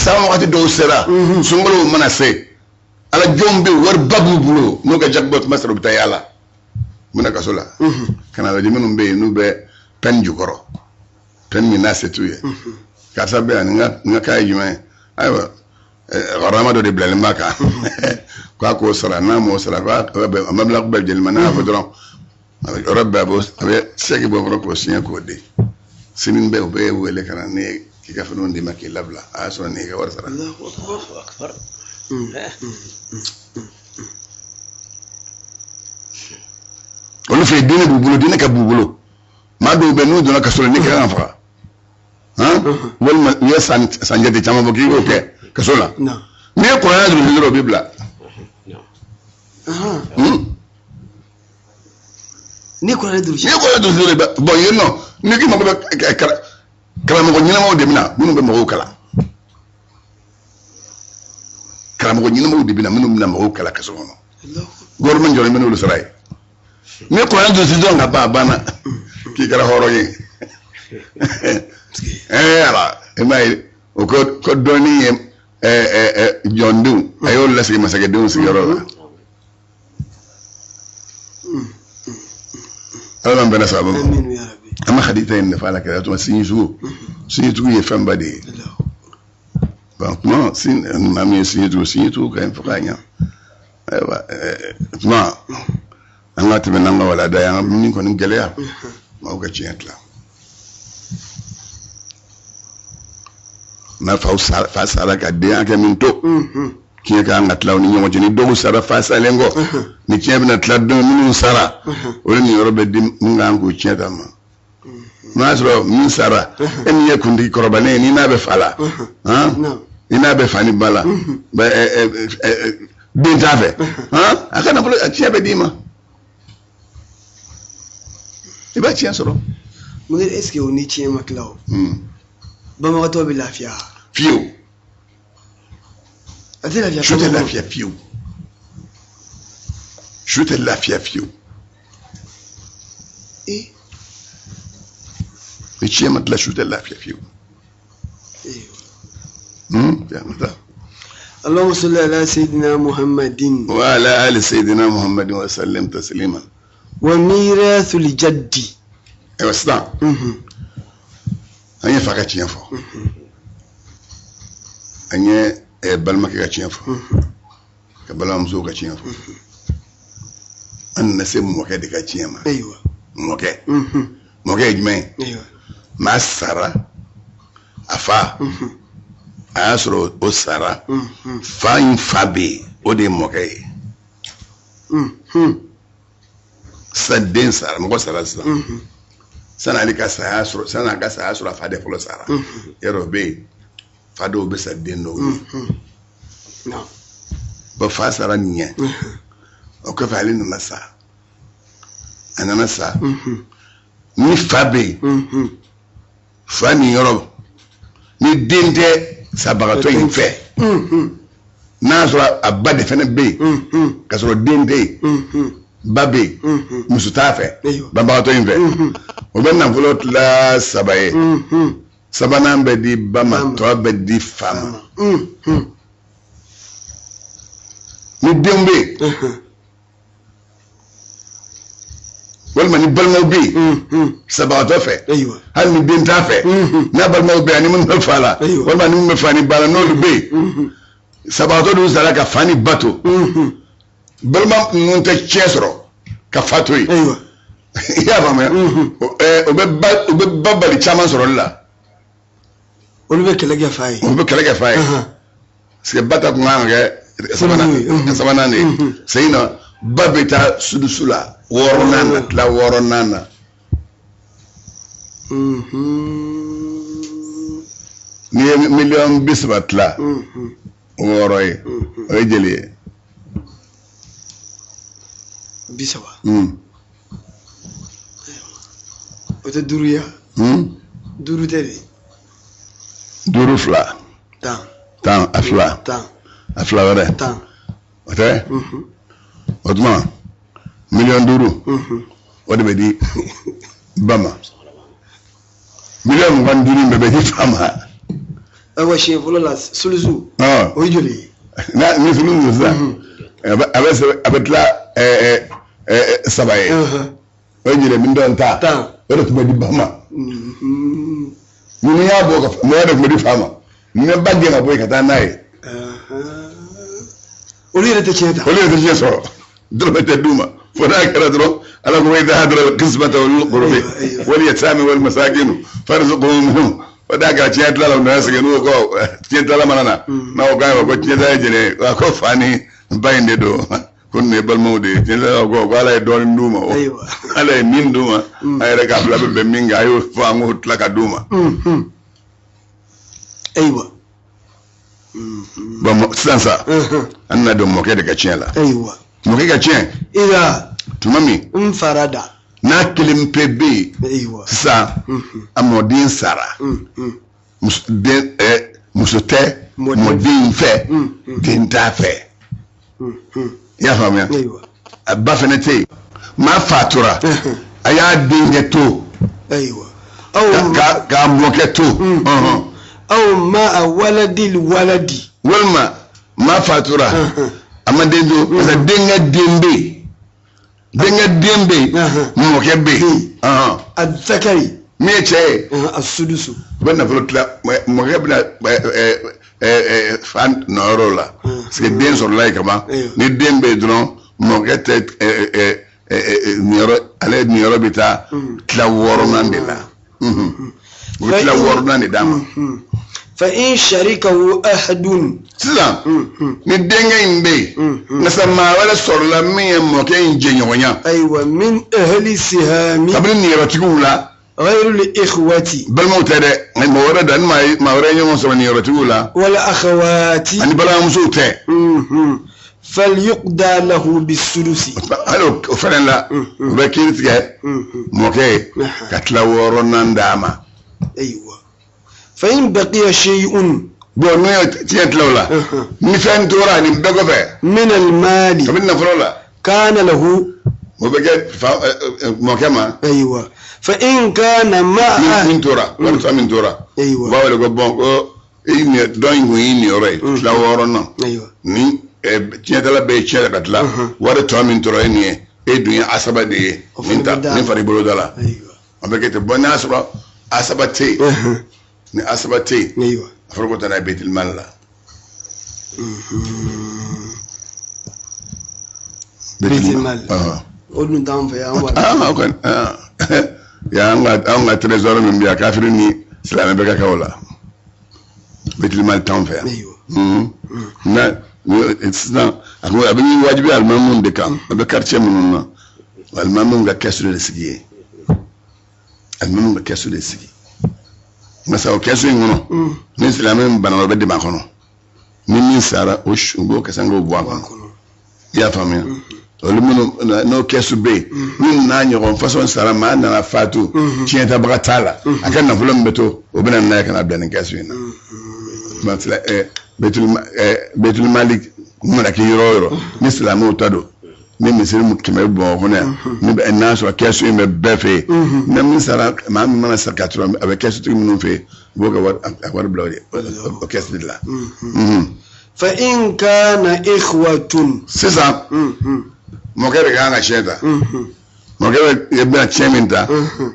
San wagati dɔw sera, sunkalow mana se, ala jɔnw bɛ wariba b'u bolo, n'u ka jakibɔ tuma sera, u bɛ taa yaala, u bɛna kaso la ka na lajɛ minnu bɛ yen n'u bɛ peine jukɔrɔ, peine min n'a se t'u ye. Karisa bɛ yan, nin ka cas ye jumɛn ye? Ayiwa, garama dɔ de bilalen b'a kan k'a k'o sara, n'a m'o sara, k'a bɛ mabila bɛɛ jeli ma. N'a y'a fɔ dɔrɔn, a bɛ yɔrɔ bɛɛ, a bɛ sɛki bɔ kɔrɔ k'o siɲɛ k'o di. Sini bɛɛ u bɛ wele ka na ne k'i ka finiw d'i ma k'i labila, a y'a sɔrɔ n'i ka wari sara. Allahu akbar. Allahu akbar. Olu fɛ yen, diinɛ b'u bolo, diinɛ ka b'u bolo. Maa dɔw bɛ n'u donna kaso la, n'i kan ka faga han, walima u ye san san jate caman fɔ k'i k'o kɛ kaso la, Naam. N'i ye kuranɛ durusi dɔrɔn, o b'i bila. Naam. Ahan. N'i Ni kuranɛ durusi. ye kuranɛ durusi dɔrɔn, i bɛ bɔn yen nɔ. N'i k'i mako bɛ karamɔgɔ ɲɛnamaw de bɛ na minnu bɛ mɔgɔw kalan, karamɔgɔ ɲɛnamaw de bɛ na minnu bɛna mɔgɔw kalan kaso kɔnɔ. Allahu Gouvernement jɔlen bɛ n'olu sara ye. N'i ye kuranɛ durusi dɔrɔn ka ban, a banna, k'i kɛra hɔrɔn ye. Ala, i m'a ye o ko dɔnni ye ɛɛ ɛɛ jɔndenw, a y'o lasigi masakɛdenw sigiyɔrɔ la. Ala b'an bɛnna sababa ma. Amin ya Rabbi. An ma hadita in nafa la kɛra tuma sinjitugu ye fɛnba de ye. Allahu. Bon, kuma sin maa min ye sinjitugu ka ɲi fo k'a ɲa. Ayiwa, kuma an ka tɛmɛ n'an ka walanda ye, an ka min kɔni gɛlɛya, maaw ka tiɲɛ tila n'a faw sara, fa sara ka den hakɛ min to, tiɲɛ ka kan ka tila u ni ɲɔgɔn cɛ. Ni dɔw sara fa salen kɔ, ni tiɲɛ bɛna tila don minnu sara, o de niyɔrɔ bɛ di min kan k'o tiɲɛ ta ma. N'a y'a sɔrɔ min sara, e min ye kuntigi kɔrɔbalen ye, ni n'a bɛ fa la han, Naam. ni n'a bɛ fa ni ba la, bɛ ɛ ɛ ɛ den t'a fɛ han, a ka nafolo, a tiɲɛ bɛ d'i ma, i b'a tiɲɛ sɔrɔ. Munir, est ce que o ni tiɲɛ ma tila o? Banbagatɔ bɛ lafiya? Fiyewu. A tɛ lafiya. Su tɛ lafiya fiyewu, su tɛ lafiya fiyewu. Eh. Ni tiɲɛ ma tila, su tɛ lafiya fiyewu. Eh. Ya mata. اللهم صل على سيدنا محمد. وعلى آل سيدنا محمد وسلم تسليما. وميراث الجد. Ayiwa, sisan an ye fa ka tiɲɛ fɔ, an ye balimakɛ ka tiɲɛ fɔ, ka balimamusow ka tiɲɛ fɔ, an nana se mɔkɛ de ka tiɲɛ ma. أيوة. Mɔkɛ, mɔkɛ ye jumɛn ye? أيوة. Maa sara a fa, a y'a sɔrɔ o sara, fa in fa bɛ yen, o de ye mɔkɛ ye. Sisan den sara, mɔgɔ sara sisan, sani ale ka saya sɔrɔ, sani a ka saya sɔrɔ, a fa de fɔlɔ sara. Yarɔ, o bɛ yen, fa dɔw bɛ sa den dɔw ye. نعم. Bɔn, fa sara nin ɲɛ, o kɔfɛ ale nana sa, a nana sa, ni fa bɛ yen, fa nin yɔrɔ, ni den tɛ sabagatɔ in fɛ, n'a y'a sɔrɔ a ba de fana bɛ yen, k'a sɔrɔ den tɛ yen, ba bɛ yen, muso t'a fɛ, Ayiwa. banbagatɔ in fɛ, o bɛ nafolo tila saba ye. Sabanan bɛ di ba ma, tɔ bɛ di fa ma. Ni denw bɛ yen, walima ni balimaw bɛ yen sabagatɔ fɛ, أيوة. Hali ni den t'a fɛ, n'a balimaw bɛ yen, ani minnu bɛ fa la, Ayiwa. walima ni minnu bɛ fa ni ba la, n'olu bɛ yen, sabagatɔ dun sara ka fa ni ba to, balima ninnu tɛ tiɲɛ sɔrɔ ka fa to yen. أيوة. I y'a faamuya? O bɛ ba bali caman sɔrɔli la. Olu bɛ kɛlɛ kɛ fa ye. O bɛ kɛlɛ kɛ fa ye, parce que ba ta kun kan ka kɛ sabanan Ye. Sabanan de ye. Segin na, ba bɛ taa sudusu la, wɔɔrɔnan na, tila wɔɔrɔnan na. N'i ye miliyɔn 30 tila wɔɔrɔ ye, o ye joli ye? 30. O tɛ duuru ye wa? Duuru tɛ de? Duuru fila. 10. 10, a fila. 10. A fila wɛrɛ. 10. O tɛ? O tuma miliyɔn 5, o de bɛ di ba ma, miliyɔn 25 in bɛɛ bɛ di fa ma. Ayiwa, siɲɛ fɔlɔ la, sulusu o ye joli ye? N'a ni sulusu don sisan, a bɛ sɛbɛn, a bɛ tila saba ye. O ye joli? Min dɔn ta. 10. O de tun bɛ di ba ma. Ninnu y'a bɔ ka mɔgɔ de tun bɛ di fa ma, ni ba gɛn ka bɔ yen ka taa n'a ye. Olu yɛrɛ tɛ tiɲɛ ta. Olu yɛrɛ tɛ tiɲɛ sɔrɔ, dɔrɔmɛ tɛ d'u ma fo n'a kɛra dɔrɔn Ala ko وإذا حضر القسمة أولو القربى واليتامى والمساكين فارزقوهم منه. O da kɛra tiɲɛ tila la, u nana segin n'o ko tiɲɛ tilala mana na n'a ko k'a ko tiɲɛ ta ye jɛnɛ ye, ko fa ni ba in de don, ko nin ye balimaw de ye. Tiɲɛ tilala ko Ala ye dɔɔnin d'u ma, o Ala ye min d'u ma, a yɛrɛ k'a fila bɛ bɛn min kan, a y'o fɔ, an k'o tila ka d'u ma. Bon, sisan sa, an nana don mɔkɛ de ka tiɲɛ la. Mɔkɛ ka tiɲɛ إذا tuma min انفرد n'a kelen pe bɛ yen sisan, a mɔden sara, muso den, muso tɛ mɔden mɔden fɛ, den t'a fɛ. I y'a faamuya? A ba fɛnɛ tɛ yen. Maa fatura, a y'a denkɛ to أو k'a mɔkɛ to. أو مع ولد الولد. Walima maa fatura, a ma den to, parce que denkɛ den bɛ yen, denkɛ den bɛ yen, mɔkɛ bɛ yen. الذكر. Min ye cɛ ye, السدس. U bɛ nafolo tila, mɔkɛ bɛna fa nɔyɔrɔ la, parce que den sɔrɔla yen kaban. Ni den bɛ yen dɔrɔn, mɔkɛ tɛ niyɔrɔ, ale niyɔrɔ bɛ taa tila wɔɔrɔnan de la. U bɛ tila wɔɔrɔnan de d'a ma. فإن شركه أحد. Sisan ni denkɛ in bɛ yen nka sa, maa wɛrɛ sɔrɔla min ye mɔkɛ in jɛɲɔgɔnya من أهل السهام kabini niyɔrɔtigiw la غير الإخوة. Balimaw tɛ dɛ, nka mɔgɔ wɛrɛ da ni maa wɛrɛ ye ɲɔgɔn sɔrɔ niyɔrɔtigiw la والأخوات ani balimamusow tɛ. فليقضى له بالسدس. Hali o fɛnɛ la, u bɛ kiiri tigɛ mɔkɛ ye ka tila wɔɔrɔnan d'a ma. فإن بقي شيء Bon, n'o ye tiɲɛ tila o la, ni fɛn tora nin bɛɛ kɔfɛ من المال kabini nafolo la, كان له. O bɛ kɛ fa mɔkɛ ma. فإن كان مع Min tora, wari tɔ min tora, u b'a wele ko bon, ko i nin dɔn in kun y'i niyɔrɔ ye tila wɔɔrɔnan ni tiɲɛtala bɛɛ ye tiɲɛ ka tila, wari tɔ min tora e nin ye, e dun ye asaba de ye. O nin fana ta bɛ d'a nin ma. fari bolo da la, a bɛ kɛ ten. Bon, n'a sɔrɔ asaba tɛ yen, ni asaba tɛ yen, a fɔra ko taa n'a ye bɛtilimali la. Baitul Mal. Ɔhɔn. O dun t'an fɛ yan, an b'a Ah, o kɔni, ah. Ya an ka trésor min bɛ yan, kafiri ni silamɛ bɛɛ ka kɛ o la. Baitul t'anw fɛ yan. Na sisan, a ko a bɛ wajibi alimamiw de kan, a bɛ quartier minnu na, alimamiw ka kɛsu de sigi yen, alimamiw ka kɛsu de sigi. Nka sa, o kɛsu in kɔnɔ, ni silamɛ min banana, o bɛ dɛmɛ a kɔnɔ, ni min sara, o su, u b'o kɛsɛ k'o bɔ a kɔnɔ. I y'a faamuya? Olu minnu n'o kɛsu bɛ yen, min n'a ɲɔgɔn fasɔn sara, maa nana fatu, tiɲɛtabaga t'a la, a ka nafolo min bɛ to, o bɛ na n'a ye ka na bila nin kɛsu in na. Masala, Baitul Mali mana kɛ yɔrɔ o yɔrɔ, ni silamɛw ta don, ni misiri 100 bɛ Bamakɔ kɔnɔ yan, ni n'a sɔrɔ kɛsu in bɛ bɛɛ fɛ yen, ni min sara, maa min mana sa ka tɔrɔ, a bɛ kɛsutigi minnu fɛ yen, u b'o ka wari, a wari bila o de o kɛsu de la. فإن كان إخوة Sisan mɔkɛ de kan ka tiɲɛ ta. Mɔkɛ bɛ bɛna tiɲɛ min ta,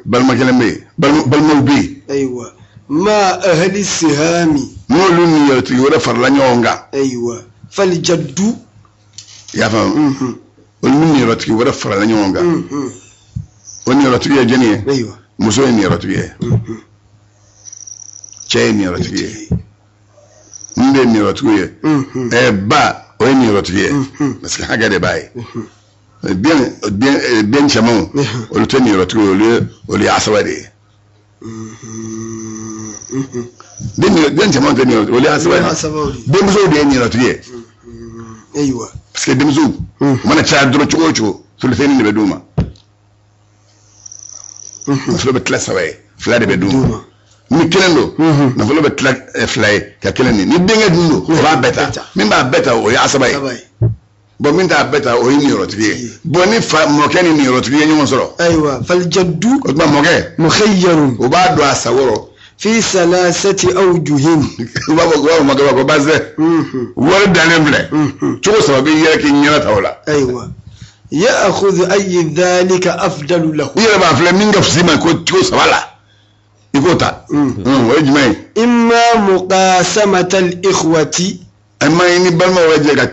balima kelen bɛ yen, balimaw bɛ yen. مع أهل السهام N'olu ni yɔrɔtigi wɛrɛ farala ɲɔgɔn kan, فالجد i y'a faamu, olu ni niyɔrɔtigi wɛrɛ farala ɲɔgɔn kan, o niyɔrɔtigi ye jɔnni ye? Muso ye niyɔrɔtigi ye, cɛ ye niyɔrɔtigi ye, min bɛ ye niyɔrɔtigi ye, ba o ye niyɔrɔtigi ye, parce que hakɛ de b'a ye. Den cɛmanw, olu tɛ niyɔrɔtigi ye, olu ye asaba de ye. Den cɛmanw tɛ niyɔrɔtigi, olu ye asaba de ye. Asabaw de. Denmusow de ye niyɔrɔtigi ye, parce que denmusow u mana caya dɔrɔn cogo o cogo, solifɛnni de bɛ d'u ma. Nafolo bɛ tila saba ye, fila de bɛ d'u ma. Ni kelen don, nafolo bɛ tila fila ye ka kelen di. Ni denkɛ dun don, o b'a bɛɛ ta. Min b'a bɛɛ ta, o ye asaba ye. Saba ye. Bon, min t'a bɛɛ ta, o ye niyɔrɔtigi ye. Bon, ni fa mɔkɛ ni niyɔrɔtigi ye ɲɔgɔn sɔrɔ, فالجد o tuma mɔkɛ مخير o b'a don a sakɔrɔ. Fi salasati awjuhin. U b'a fɔ mɔkɛ ma ko baasi tɛ, wari dannen filɛ, cogo saba b'i yɛrɛ k'i ɲɛna ta o la. Ayiwa, ya'khudhu ayi dhalika afdalu lahu. I yɛrɛ b'a filɛ min ka fisa i ma ko cogo saba la, i k'o ta. O ye jumɛn ye? Imma muqasamata al-ikhwati. A ma i ni balimaw ka jɛ ka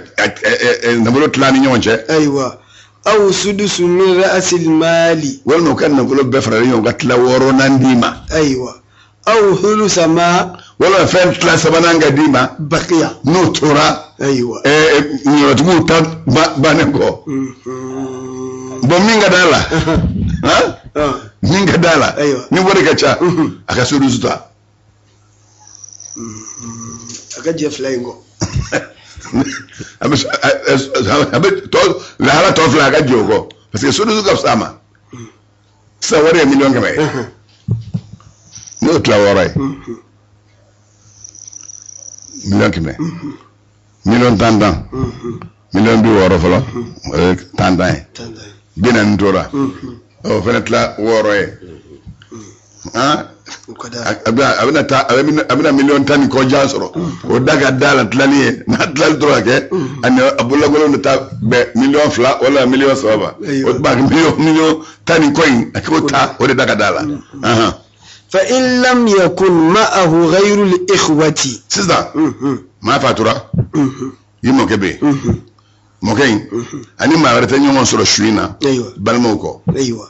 nafolo tila ni ɲɔgɔn cɛ. Ayiwa, aw sudusu min ra'si al-mali. Walima u ka nafolo bɛɛ faralen ɲɔgɔn ka tila wɔɔrɔnan d'i ma. Ayiwa, aw thulutha ma. Walima fɛn tila sabanan ka d'i ma. Baqiya. N'o tora. Ayiwa. Ɲɔtigiw ta bannen kɔ. Bon, min ka d'a la, han, min ka d'a la, ni wari ka ca, a ka sudusu ta. A ka jɛ fila in kɔ. A bɛ tɔ lahala tɔ fila, a ka jɛ o kɔ, parce que sudusu ka fisa a ma. Sisan wari ye 100 000 ye, n'o tila wɔɔrɔ ye, 100 000, 10 000 000, 60 000 fɔlɔ, o ye tan tan ye, 40 tora, o fana tila wɔɔrɔ ye, han, a bɛna taa, a bɛna miliyɔn 10 ni kɔ jan sɔrɔ. O da ka da la tilali ye, n'a tilali tora ka kɛ, ani a bololankolon bɛ taa bɛn 2 million wala 3 million ma. O tuma miliyɔn 10 ni kɔ in, a k'o ta, o de da ka da la. Fa in lam yakun ma'ahu ghayru al-ikhwati. Sisan maa fatura, i mɔkɛ bɛ yen, mɔkɛ in ani maa wɛrɛ tɛ ɲɔgɔn sɔrɔ su in na balimaw kɔ. Ayiwa,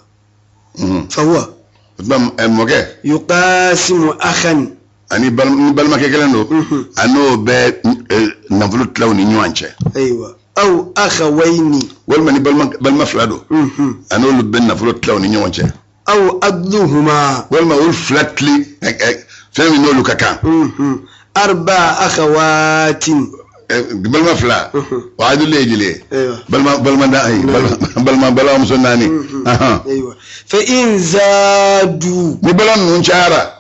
fa huwa. O tuma mɔkɛ. Yuqasimu akhan. Ani ni balimakɛ kelen don, a n'o bɛ nafolo tila u ni ɲɔgɔn cɛ. Ayiwa, aw akhawayni. Walima ni balima fila don, a n'olu bɛ nafolo tila u ni ɲɔgɔn cɛ. Aw adluhuma. Walima olu fila tili fɛn min n'olu ka kan. Arba akhawatin. Balima fila, o adulu ye jeli ye? Balima balima da, ayi, balima balimamuso naani. Ayiwa, fa in zadu. Ni balima ninnu cayara.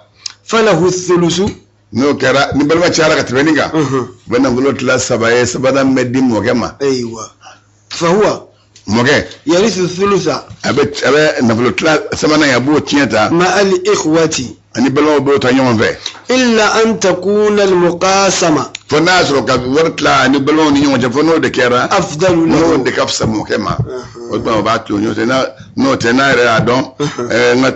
Falahu thulusu. N'o kɛra, ni balima cayara ka tɛmɛ nin kan, u bɛ nafolo tila saba ye, sabanan bɛ di mɔkɛ ma. Ayiwa, fa huwa. Mɔkɛ. Yarithu thulutha. A bɛ nafolo tila sabanan ye, a b'o tiɲɛ ta. Ma al ikhwati. Ani balimaw b'o ta ɲɔgɔn fɛ. Illa an takuna al muqasama. Fo n'a y'a sɔrɔ ka wari tila ani balimaw ni ɲɔgɔn cɛ, fo n'o de kɛra. Afdalu. N'o de ka fisa mɔkɛ ma, o tuma o b'a to ɲɔgɔn tɛ. N'o tɛ, n'a yɛrɛ y'a dɔn n ka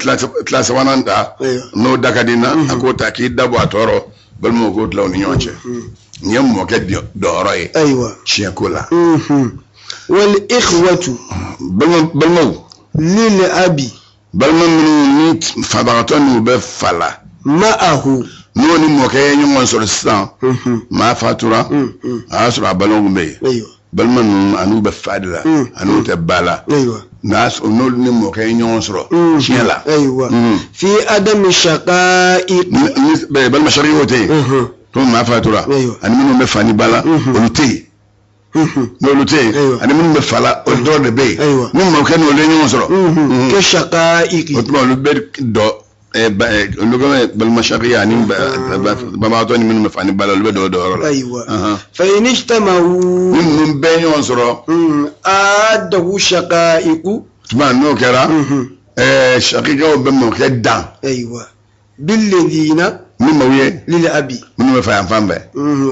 tila sabanan ta, n'o da ka di n na, a k'o ta k'i da bɔ a tɔɔrɔ, balimaw k'o tila u ni ɲɔgɔn cɛ. Nin ye mɔkɛ dɔyɔrɔ ye. Tiɲɛ ko la. Wal ikhwatu. Balimaw. Lil abi. Balima minnu ni fabagatɔ n'u bɛ fa la. Ma'ahu. N'o ni mɔkɛ ye ɲɔgɔn sɔrɔ sisan, maa fatura, a y'a sɔrɔ a balimaw bɛ yen, balima ninnu an'u bɛ fa de la, an'u tɛ ba la, n'a sɔrɔ n'olu ni mɔkɛ ye ɲɔgɔn sɔrɔ tiɲɛ la. Ayiwa, fi adami shaqa'iq. Ni balima sariyaw tɛ yen, komi maa fatura, ani minnu bɛ fa ni ba la, olu tɛ yen. N'olu tɛ yen, ani minnu bɛ fa la, olu dɔrɔn de bɛ yen. Ni mɔkɛ n'olu ye ɲɔgɔn sɔrɔ. Ke shaqa'iq. O tuma olu bɛ dɔ olu ka balima sariya ani babagatɔ ni minnu bɛ fa ni ba la, olu bɛ dɔ dɔyɔrɔ la. Ayiwa, fa in ijtama'u. Ni ninnu bɛɛ ɲɔgɔn sɔrɔ. Adahu shaqa'iqu. Tuma n'o kɛra, shaqikaw bɛ mɔkɛ dan. Ayiwa, billadhina. Ni maaw ye. Lil abi. Minnu bɛ fa yan fan fɛ.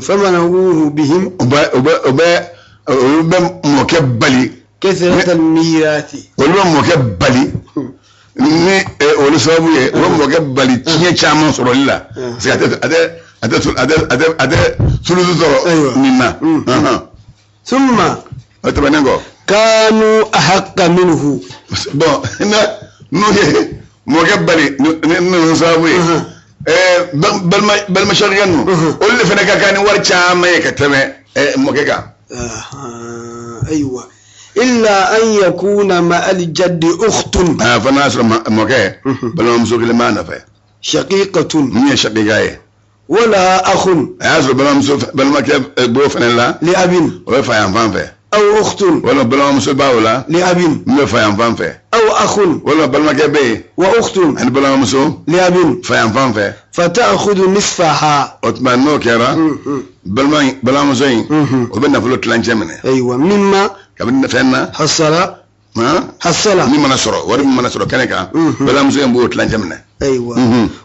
Famana'uhu bihim. U bɛ olu bɛ mɔkɛ bali. Kathrata al-mirathi. Olu bɛ mɔkɛ bali ni olu sababu ye, u bɛ mɔkɛ bali tiɲɛ caman sɔrɔli la, parce que a tɛ sulusu sɔrɔ nin na. Thumma. O tɛmɛnen kɔ. Kanu ahaqqa minhu. Bon, n'o ye mɔkɛ bali ni ninnu sababu ye, balima sariya ninnu, olu de fana ka kan ni wari caman ye ka tɛmɛ mɔkɛ kan. Ayiwa, illa an yakuna ma al-jaddi ukhtun. Fo n'a sɔrɔ mɔkɛ balimamuso kelen b'a nɔfɛ. Shaqiqatun. Min ye shaqiqa ye. Wala akhun. A y'a sɔrɔ balimamuso balimakɛ b'o fana la. Li abin. O bɛ fa yan fan fɛ. Aw ukhtun. Walima balimamuso b'a o la. Li abin. Min bɛ fa yan fan fɛ. Aw akhun. Walima balimakɛ bɛ yen. Wa ukhtun. Ani balimamuso. Li abin. Fa yan fan fɛ. Fata'khudhu nisfaha. O tuma n'o kɛra, balimamuso in, o bɛ nafolo tilancɛ minɛ. Ayiwa, mimma. Kabini fɛn na. Hasala. Hasala. Min mana sɔrɔ, wari min mana sɔrɔ kɛnɛ kan, balimamuso in b'o tilancɛ minɛ. Ayiwa.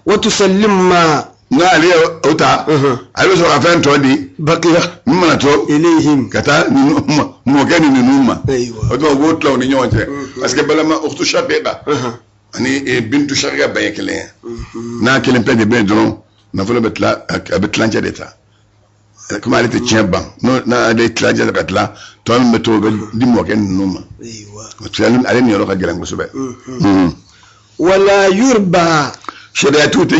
Wa tusallim ma. N'ale ye o ta, ale bɛ sɔrɔ ka fɛn tɔ di. Baqiya. Min mana to. Ilayhim. Ka taa mɔkɛ ni ninnu ma. Ayiwa. O tuma u b'o tila u ni ɲɔgɔn cɛ. Parce que balima ukhtu shaqiqa ani bintu shaqiqa bɛɛ ye kelen ye. N'a kelen pe de bɛ yen dɔrɔn, nafolo bɛ tila, a bɛ tilancɛ de ta. Komi ale tɛ tiɲɛ ban, n'ale ye tilancɛ ta ka tila, tɔ min bɛ to o bɛ di mɔkɛ ninnu ma. Ale niyɔrɔ ka gɛlɛn kosɛbɛ. Wala yurba. Sariyatigiw tɛ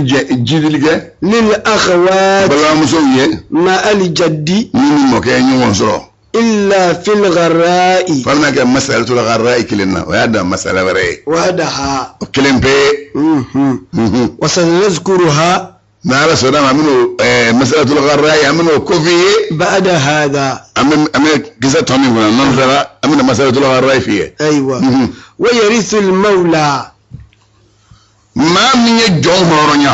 jidili kɛ. Lil akhawat. Balimamusow ye. Ma al jaddi. Min ni mɔkɛ ye ɲɔgɔn sɔrɔ. Illa fil gharra'i. F'a bɛna kɛ masalatul gharra'i kelen na, o y'a dan masala wɛrɛ ye. Wahdaha. O kelen pe. Wa sanazkuruha. N'Ala sɔnna ma, an bɛn'o masalatul gharra'i, an bɛn'o ko f'i ye. Ba'da hadha. An bɛ kisɛ tɔ min kunna, n'an tilala, an bɛna masalatul gharra'i f'i ye. Ayiwa. Wa yarithu al mawla. Maa min ye jɔn hɔrɔnya,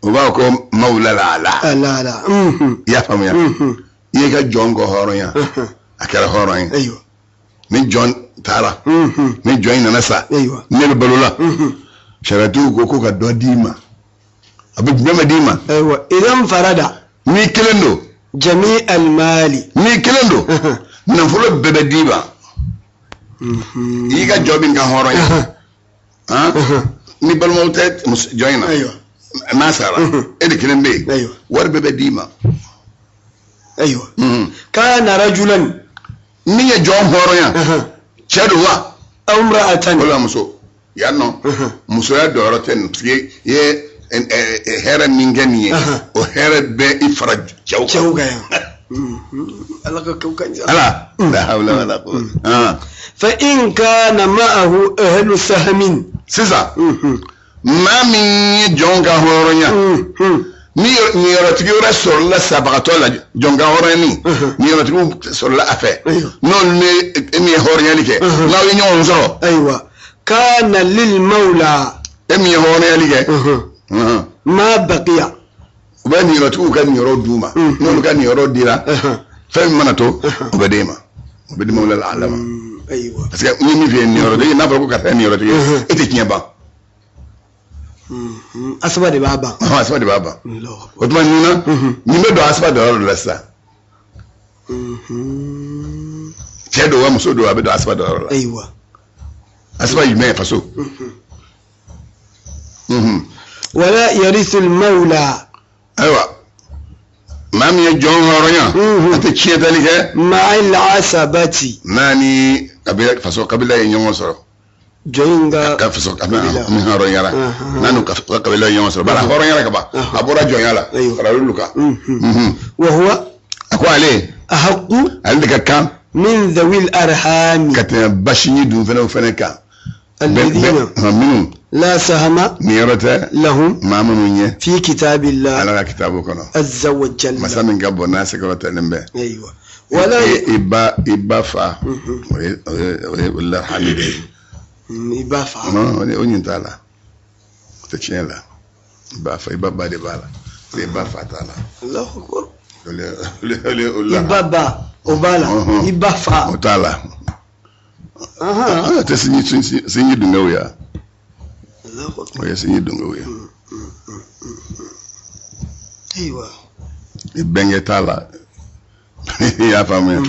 o b'a fɔ ko mawla la ala. Ala. I y'a faamuya? I y'i ka jɔn kɔ hɔrɔnya, a kɛra hɔrɔn ye. Ayiwa. Ni jɔn taara, ni jɔn in nana sa, Ayiwa. ne bɛ balo la, sariyatigiw ko ko ka dɔ d'i ma. A bɛ jumɛn bɛ d'i ma? Ayiwa. Idan farada. N'i kelen don. Jami al-mali. N'i kelen don, nafolo bɛɛ bɛ d'i ma. I y'i ka jɔn min ka hɔrɔnya, ni balimaw tɛ jɔn in na, n'a sara, e de kelen bɛ yen, wari bɛɛ bɛ d'i ma. Ayiwa. Kana rajulan. Min ye jɔn hɔrɔnya, cɛ don wa? Aw imra'atan. Walima muso. Yan nɔ, musoya jɔyɔrɔ tɛ nin, parce que i ye hɛrɛ min kɛ nin ye, o hɛrɛ bɛ i fara cɛw kan. Cɛw kan yan. Ala ka kɛw kan. Ala. La hawla wala quwwata. Fa in kana ma'ahu ahlu sahmin. Sisan, maa min ye jɔn ka hɔrɔnya, ni niyɔrɔtigi wɛrɛ sɔrɔla sabagatɔ la, jɔn ka hɔrɔnya ni niyɔrɔtigiw sɔrɔla a fɛ, n'olu ni e min ye hɔrɔnyali kɛ, n'aw ye ɲɔgɔn sɔrɔ. Ayiwa. Kana lil mawla. E min ye hɔrɔnyali kɛ. Ma baqiya. U bɛ niyɔrɔtigiw ka niyɔrɔ d'u ma, n'olu ka niyɔrɔ dira, fɛn min mana to, o bɛ d'e ma, o bɛ di mawla la ala ma. Ayiwa. Parce que n ye min f'i ye, niyɔrɔtigi, n'a fɔra ko karisa ye niyɔrɔtigi ye, e tɛ tiɲɛ ban. Asaba de b'a ban. Asaba de b'a ban. O tuma nin na, nin bɛ don asaba dɔyɔrɔ de la sisan. Cɛ don wa muso don, a bɛ don asaba dɔyɔrɔ la. Ayiwa. Asaba jumɛn ye faso? Wala yarithu al-mawla. Ayiwa. Maa min ye jɔn hɔrɔnya, a tɛ tiɲɛtali kɛ. Ma'al asabati. N'a ni kabila faso kabila ye ɲɔgɔn sɔrɔ. Jɔn in ka faso min hɔrɔnyara, n'a n'u ka kabila ye ɲɔgɔn sɔrɔ, bari a hɔrɔnyara ka ban, a bɔra jɔnya la, fara olu kan. Wa huwa. A ko ale. Ahaqqu. Ale de ka kan. Min dhawil arhami. Ka tɛmɛ basiji dun fɛnɛ kan. Alladhina. Minnu. La sahama. Niyɔrɔ tɛ. Lahum. Maa minnu ye. Fi kitabillah. Ala ka kitabu kɔnɔ. Azza wa jalla. Masa min ka bon n'a sekɔrɔtalen bɛ. Ayiwa. Wala. I ba fa. O ye lahami de ye. I b'a fa. O ɲin t'a la. O tɛ tiɲɛ la. I b'a fa, i ba ba de b'a la. I ba fa t'a la. Allahu akbar. I ba ba o b'a la. I ba fa. O t'a la. O tɛ sinji dungew ye. O ye sinji dungew ye. Ayiwa. I bɛnkɛ t'a la. I y'a faamuya.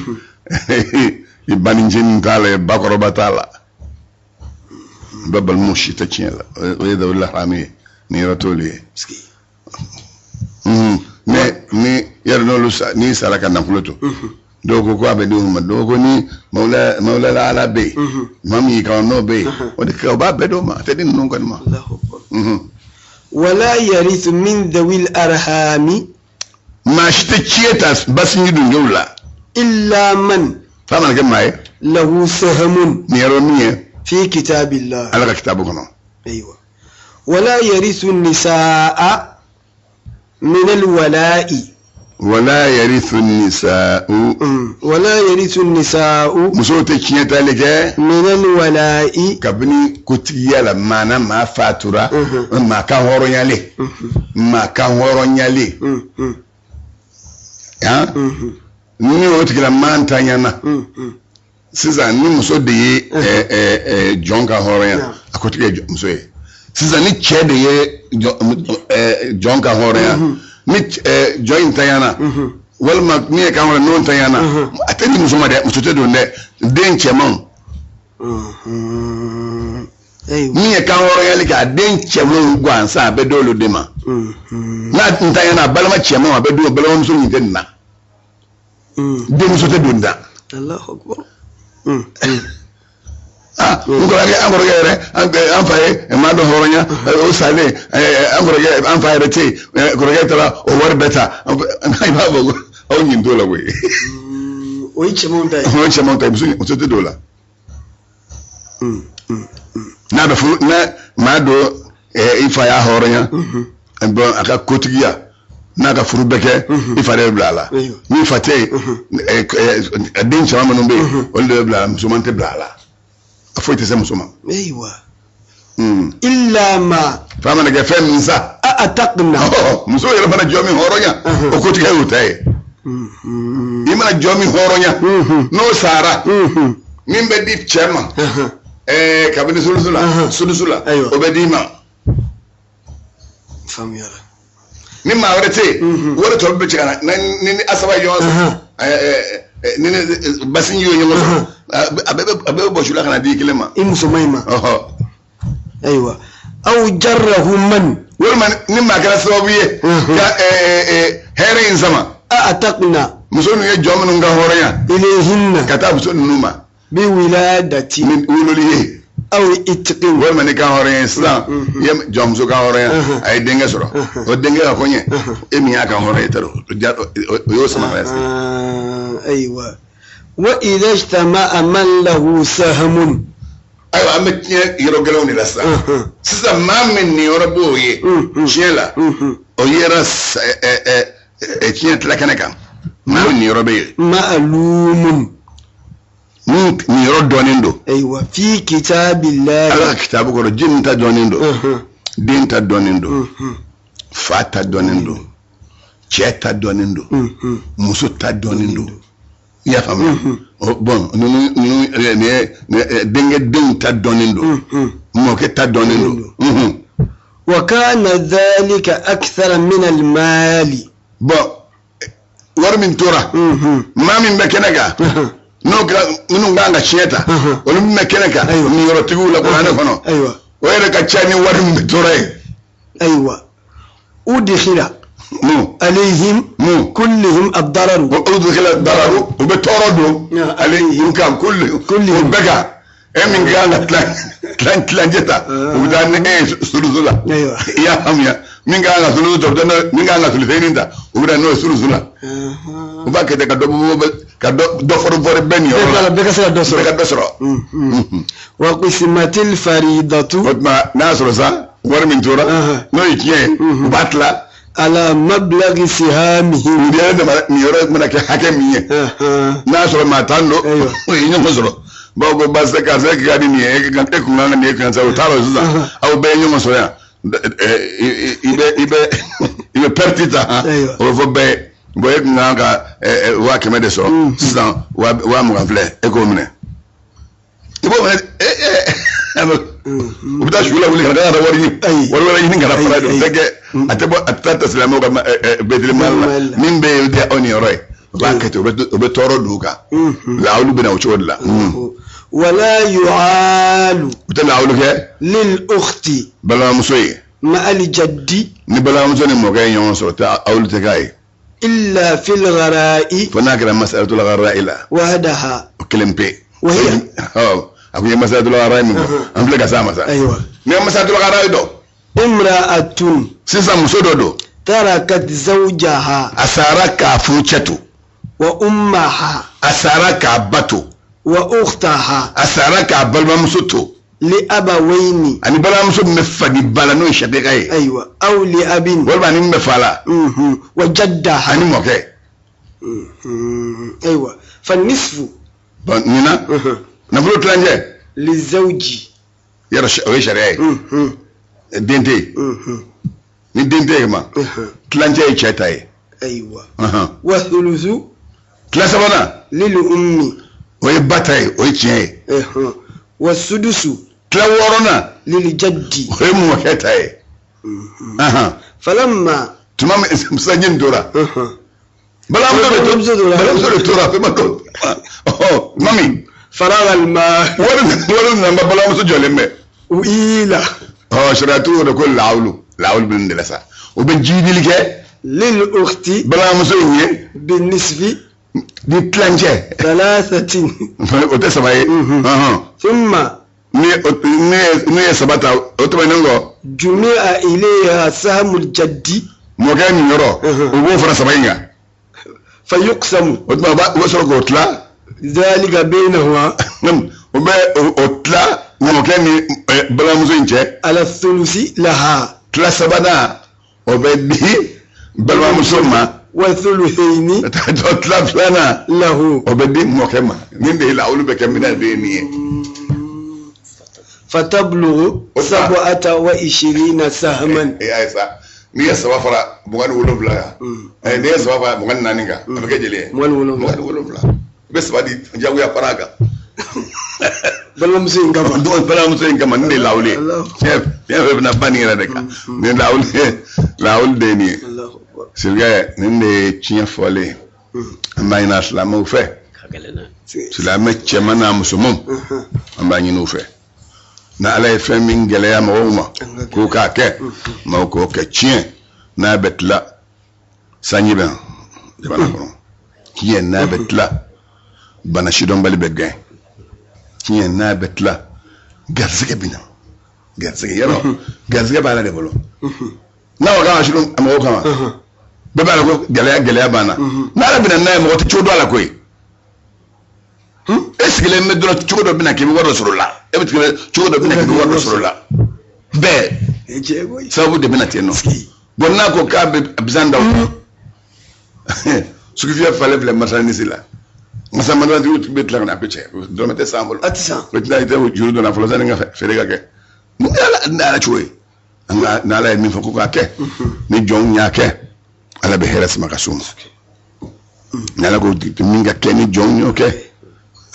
I banicinin t'a la, i bakɔrɔba t'a la. I ba balimaw si tɛ tiɲɛ la. O ye dawula hami ye, ni yɔrɔ t'olu ye. Mais ni yɛrɛ n'olu n'i sara ka nafolo to, dɔw ko ko a bɛ di olu ma, dɔw ko ni mawla la ala bɛ yen, maa min y'i kan n'o bɛ yen, o de o b'a bɛɛ d'o ma, a tɛ di ninnu kɔni ma. Wala yarithu min dhawil arhami. Maa si tɛ tiɲɛ ta basinji dungew la. Illa man. F'a mana kɛ maa ye. Lahu sahamun. Nin yɔrɔ min ye. Fi kitabillah. Ala ka kitabu kɔnɔ. Ayiwa. Wala yarithu nisaa min alwala'i. Wala yarithu nisaa'u. Wala yarithu nisaa'u. Musow tɛ tiɲɛ tali kɛ. Min alwala'i. Kabini kotigiya la, maa na maa fatura, maa kan hɔrɔnyalen. Maa kan hɔrɔnyalen. Ni o tigila maa ntanyana. Sisan ni muso de ye jɔn ka hɔrɔnya, a ko tigi ye muso ye. Sisan ni cɛ de ye jɔn kan hɔrɔnya, ni jɔn in tanyana, walima min ye kan hɔrɔnya n'o tanyana, a tɛ di muso ma dɛ, muso tɛ don dɛ, den cɛmanw. Min ye kan hɔrɔnyali kɛ, a den cɛmanw gansan, a bɛ d'olu de ma. N'a ntanyana, a balima cɛmanw, a bɛ d'o balimamuso min tɛ nin na, denmuso tɛ don da. Allahu akbar. Ah, n kɔrɔkɛ, an kɔrɔkɛ yɛrɛ, an fa ye maa dɔ hɔrɔnya, o salen, an kɔrɔkɛ, an fa yɛrɛ tɛ yen, kɔrɔkɛ taara o wari bɛɛ ta. I b'a fɔ ko aw ɲin t'o la koyi. O ye cɛmanw ta ye. O ye cɛmanw ta ye, muso tɛ don o la. N'a bɛ furu, n'a maa dɔ i fa y'a hɔrɔnya, bon, a ka kotigiya n'a ka furu bɛɛ kɛ, i fa de bɛ bila a la. N'i fa tɛ yen, den cɛman minnu bɛ yen, olu de bɛ bila a la, musoman tɛ bila a la. A foyi tɛ se muso ma. Ayiwa. Illa ma. Fa mana kɛ fɛn min sa. A taqna. Muso yɛrɛ mana jɔn min hɔrɔnya, o kotigiya y'o ta ye. I mana jɔn min hɔrɔnya, n'o sara, min bɛ di cɛ ma, kabini sulusu la, sulusu la, o bɛ d'i ma. Faamuyara. Ni maa wɛrɛ tɛ yen, wari tɔ bɛ cɛ ka na ni asaba ye ɲɔgɔn sɔrɔ, ni basinji ye ɲɔgɔn sɔrɔ, a bɛɛ bɛ bɔ su la ka na di i kelen ma. I musoman in ma. Ayiwa. Aw jarrahu man. Walima ni maa kɛra sababu ye ka hɛrɛ in sama. A taqna. Muso ninnu ye jɔn minnu ka hɔrɔnya. Ilayhinna. Ka taa muso ninnu ma. Bi wiladati. Ni wololi ye. Aw itqin. Walima ni kan hɔrɔnya ye sisan, i ye jɔnmuso kan hɔrɔnya, a ye denkɛ sɔrɔ, o denkɛ ka kɔɲɛ, e min y'a kan hɔrɔnya, e t'a dɔn, o y'o sama ka na sisan. Ayiwa. Wa idha ijtama'a man lahu sahamun. Ayiwa, an bɛ tiɲɛ yɔrɔ gɛlɛnw de la sisan. Sisan maa min niyɔrɔ b'o ye tiɲɛ la, o yera tiɲɛ tila kɛnɛ kan, maa min niyɔrɔ bɛ yen. Ma'lumun. Min niyɔrɔ dɔnnen don. Ayiwa, fi kitabillahi. Ala ka kitabu kɔrɔ, jini ta dɔnnen don, den ta dɔnnen don, fa ta dɔnnen don, cɛ ta dɔnnen don, muso ta dɔnnen don. I y'a faamuya? Bon, ninnu nin ye denkɛ denw ta dɔnnen don, mɔkɛ ta dɔnnen don. Wa kana dhalika akthara min al-mali. Bon, wari min tora, maa min bɛ kɛnɛ kan, n'o kɛra minnu kan ka tiɲɛ ta, olu min bɛ kɛnɛ kan niyɔrɔtigiw la kuranɛ kɔnɔ, o yɛrɛ ka ca ni wari min bɛ tora yen. Ayiwa, udkhila alayhim kullihim ad-dararu. Udkhila ad-dararu, u bɛ tɔɔrɔ don alayhim kan kullihim, o bɛɛ kan. E min kan ka tilancɛ ta, u bɛ taa ni e ye sulusu la. I y'a faamuya? Min kan ka sulusu ta, u bɛ taa min kan ka suluseni ta, u bɛ taa n'o ye sulusu la. U b'a kɛ ten ka dɔ bɔ, ka dɔ fɔri fɔri bɛɛ niyɔrɔ la. Bɛɛ ka se ka dɔ sɔrɔ. Bɛɛ ka dɔ sɔrɔ. Wa qismatil faridatu. O tuma n'a y'a sɔrɔ sa, wari min tora, n'o ye tiɲɛ ye, u b'a tila. Ala mablaghi sihamihim. Niyɔrɔ mana kɛ hakɛ min ye, n'a y'a sɔrɔ maa tan don, o ye ɲɔgɔn sɔrɔ. Bawo ko baasi tɛ, karisa e ka di nin ye, e kun kan ka nin ye, karisa o t'a la sisan, aw bɛɛ ye ɲɔgɔn sɔrɔ yan, i bɛ pɛrɛti ta, o bɛ fɔ bɛɛ ye. Bon, e kun kan ka 100 000 de sɔrɔ, sisan 20 000 filɛ, e k'o minɛ, i b'o minɛ. U bɛ taa su la wuli ka na wari ɲini, wari wɛrɛ ɲini ka na fara o tɛ kɛ, a tɛ bɔ, a tɛ taa ta silamɛw ka bɛtiri mali la, min bɛ yen o tɛ aw niyɔrɔ ye. U b'a kɛ ten, u bɛ tɔɔrɔ don u kan. Laawulu bɛ na o cogo de la. Wala yu'alu. U tɛ laawulu kɛ. Lil ukhti. Balimamuso ye. Ma'al jaddi. Ni balimamuso ni mɔkɛ ye ɲɔgɔn sɔrɔ, awulu tɛ k'a ye. Illa fil ghara'i. Fo n'a kɛra masalatul ghara'i la. Wahdaha. O kelen pe. Wahiya. A ko i ye masalatul ghara'i min fɔ, an filɛ ka s'a ma sa. Ayiwa. N'i ye masalatul ghara'i dɔn. Imra'atun. Sisan muso dɔ don. Tarakat zawjaha. A sara k'a furucɛ to. Wa ummaha. A sara k'a ba to. Wa ukhtaha. A sara k'a balimamuso to. Li abawayni. Ani balimamuso min bɛ fa ni ba la, n'o ye shaqiqa ye. Ayiwa, aw li abin. Walima ani min bɛ fa la. Wa jaddaha. Ani mɔkɛ. Ayiwa, fa nisfu. Bon, nin na, nafolo tilancɛ. Li zawji. Yɔrɔ o ye sariya ye. Den tɛ yen. Ni den tɛ yen ma, tilancɛ ye cɛ ta ye. Ayiwa. Wa thuluthu. Tila sabanan. Lil ummi. O ye ba ta ye, o ye tiɲɛ ye. Wa sudusu. Tila wɔɔrɔnan, Liljaddi. O ye mɔkɛ ta ye. Falamma. Tuma min sanji nin tora, balimamuso de Balimamuso tora, tora. Balimamuso de tora, fɛn ma to. Ɔ tuma min Faraga alma. Wari nana, balimamuso jɔlen bɛ. Uila. Ɔ, sariyatigiw de ko lawulu, lawulu bɛ nin de la sa, o bɛ jiidili kɛ Lil ukhti. Balimamuso in ye. Binisfi. Ni tilancɛ. Thalathatin. O tɛ saba ye. Thumma. Ni ye saba ta, o tɛmɛnen kɔ, Jumi'a ilayha sahmul jaddi. Mɔkɛ nin yɔrɔ, o b'o fara saba in kan. Fayuqsamu. O tuma u bɛ sɔrɔ k'o tila. Dhalika baynahuma. O bɛ o tila mɔkɛ ni balimamuso in cɛ. Ala thuluthi laha. Tila sabanan, o bɛ di balimamuso ma. Wa thuluthaini. Tila filanan, lahu. O bɛ di mɔkɛ ma. Nin de ye la, olu bɛ kɛ minɛn de ye nin ye. Fatablughu O tuma- 27 sahman. E y'a ye sa, n'i ye saba fara 27 kan, n'i ye saba fara 24 kan, a bɛ kɛ joli ye? 27. 27. I bɛ saba di jagoya fara a kan. Balimamuso in kama. Donc balimamuso in kama, nin de ye lawuli ye. Allah. Tiɲɛ fɛn bɛna ba nin yɛrɛ de kan. Nin lawuli ye, lawuli de ye nin ye. Allahu akbar. Sirikɛ, nin de ye tiɲɛ fɔlen ye. An b'a ɲini silamɛw fɛ, silamɛ cɛman n'a musomanw, an b'a ɲini u fɛ, n'Ala ye fɛn min gɛlɛya mɔgɔw ma k'u k'a kɛ, maaw k'o kɛ. Tiɲɛ n'a bɛ tila, sanji bɛ na jamana kɔnɔ. Tiɲɛ n'a bɛ tila, bana sidɔnbali bɛ gɛn. Tiɲɛ n'a bɛ tila, garisɛgɛ bɛ na. Garisɛgɛ yɔrɔ, garisɛgɛ b'a la de bolo. N'a ko k'a ka sidɔn mɔgɔw kama, bɛɛ b'a la ko gɛlɛya, gɛlɛya banna. N'Ala bɛna n'a ye, mɔgɔ tɛ cogo dɔn a la koyi. E sigilen bɛ dɔrɔn, cogo dɔ bɛna k'i bɛ wari dɔ sɔrɔ o la. E bɛ tigɛ, cogo dɔ bɛna k'i bɛ wari dɔ sɔrɔ o la. Bɛɛ E cɛ koyi. sababu de bɛna ten nɔ. Bon, n'a ko k'a bɛ bisan da o kan, sugufiyɛ falen filɛ marchandise la, masa marchandise bɛ tila ka na, a bɛ cɛ dɔrɔmɛ tɛ san bolo. A tɛ san. O tɛna i tɛ juru donna fɔlɔ sanni ka feere ka kɛ. Ni Ala, ni Ala cogo ye, an ka n'Ala ye min fɔ ko k'a kɛ, ni jɔnw y'a kɛ, Ala bɛ hɛrɛ sama ka s'u ma. Ni Ala ko min ka kɛ, ni jɔnw y'o kɛ,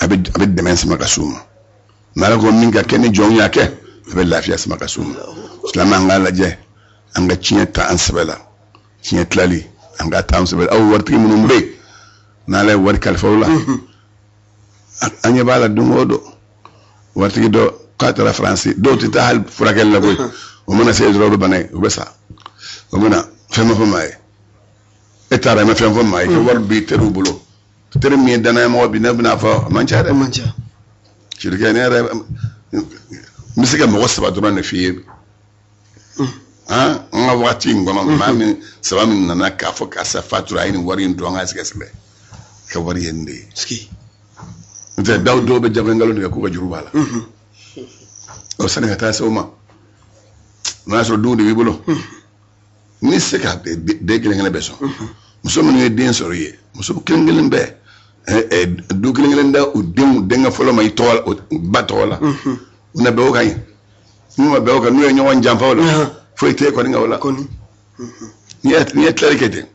a bɛ dɛmɛ sama ka s'u ma. Ni Ala ko min ka kɛ, ni jɔnw y'a kɛ, a bɛ lafiya sama ka s'u ma. Silamɛ, an k'a lajɛ, an ka tiɲɛ ta an sɛbɛ la. Tiɲɛ tilali, an ka ta an sɛbɛ la. Aw waritigi minnu bɛ yen, n'Ala ye wari kalifa u la, an ɲɛ b'a la don o don, waritigi dɔ k'a taara Faransi, dɔw tɛ taa hali furakɛli la koyi. O mana se dɔrɔn, o bɛ bana ye, o bɛ sa. O mana fɛn ma fɔ maa ye, e taara, i ma fɛn fɔ maa ye, ka wari b'i teriw bolo. Teri min ye danayamɔgɔ bi, ne bɛna fɔ a man ca dɛ. O man ca. Sirikɛ, ne yɛrɛ n bɛ se ka mɔgɔ saba dɔrɔn de f'i ye han, an ka waati in kɔnɔ, maa min saba min nana k'a fɔ karisa fatura, a ye nin wari in don, an ka sɛgɛsɛgɛ ka wari ye nin de ye. Sigi. N'o tɛ, daw dɔw bɛ jago nkalon tigɛ k'u ka juru b'a la. Ɔ, sani ka taa se o ma, n'a y'a sɔrɔ denw de b'i bolo, n'i se ka den kelen kelen bɛɛ sɔn, muso minnu ye den sɔrɔ i ye, muso kelen kelen bɛɛ, du kelen kelen da u denw denkɛ fɔlɔ ma i tɔgɔ la, u ba tɔgɔ la, u na bɛn o kan yen. N'u ma bɛn o kan, n'u ye ɲɔgɔn janfa o la, foyi t'e kɔni kan o la. Kɔni. N'i ye tilali kɛ ten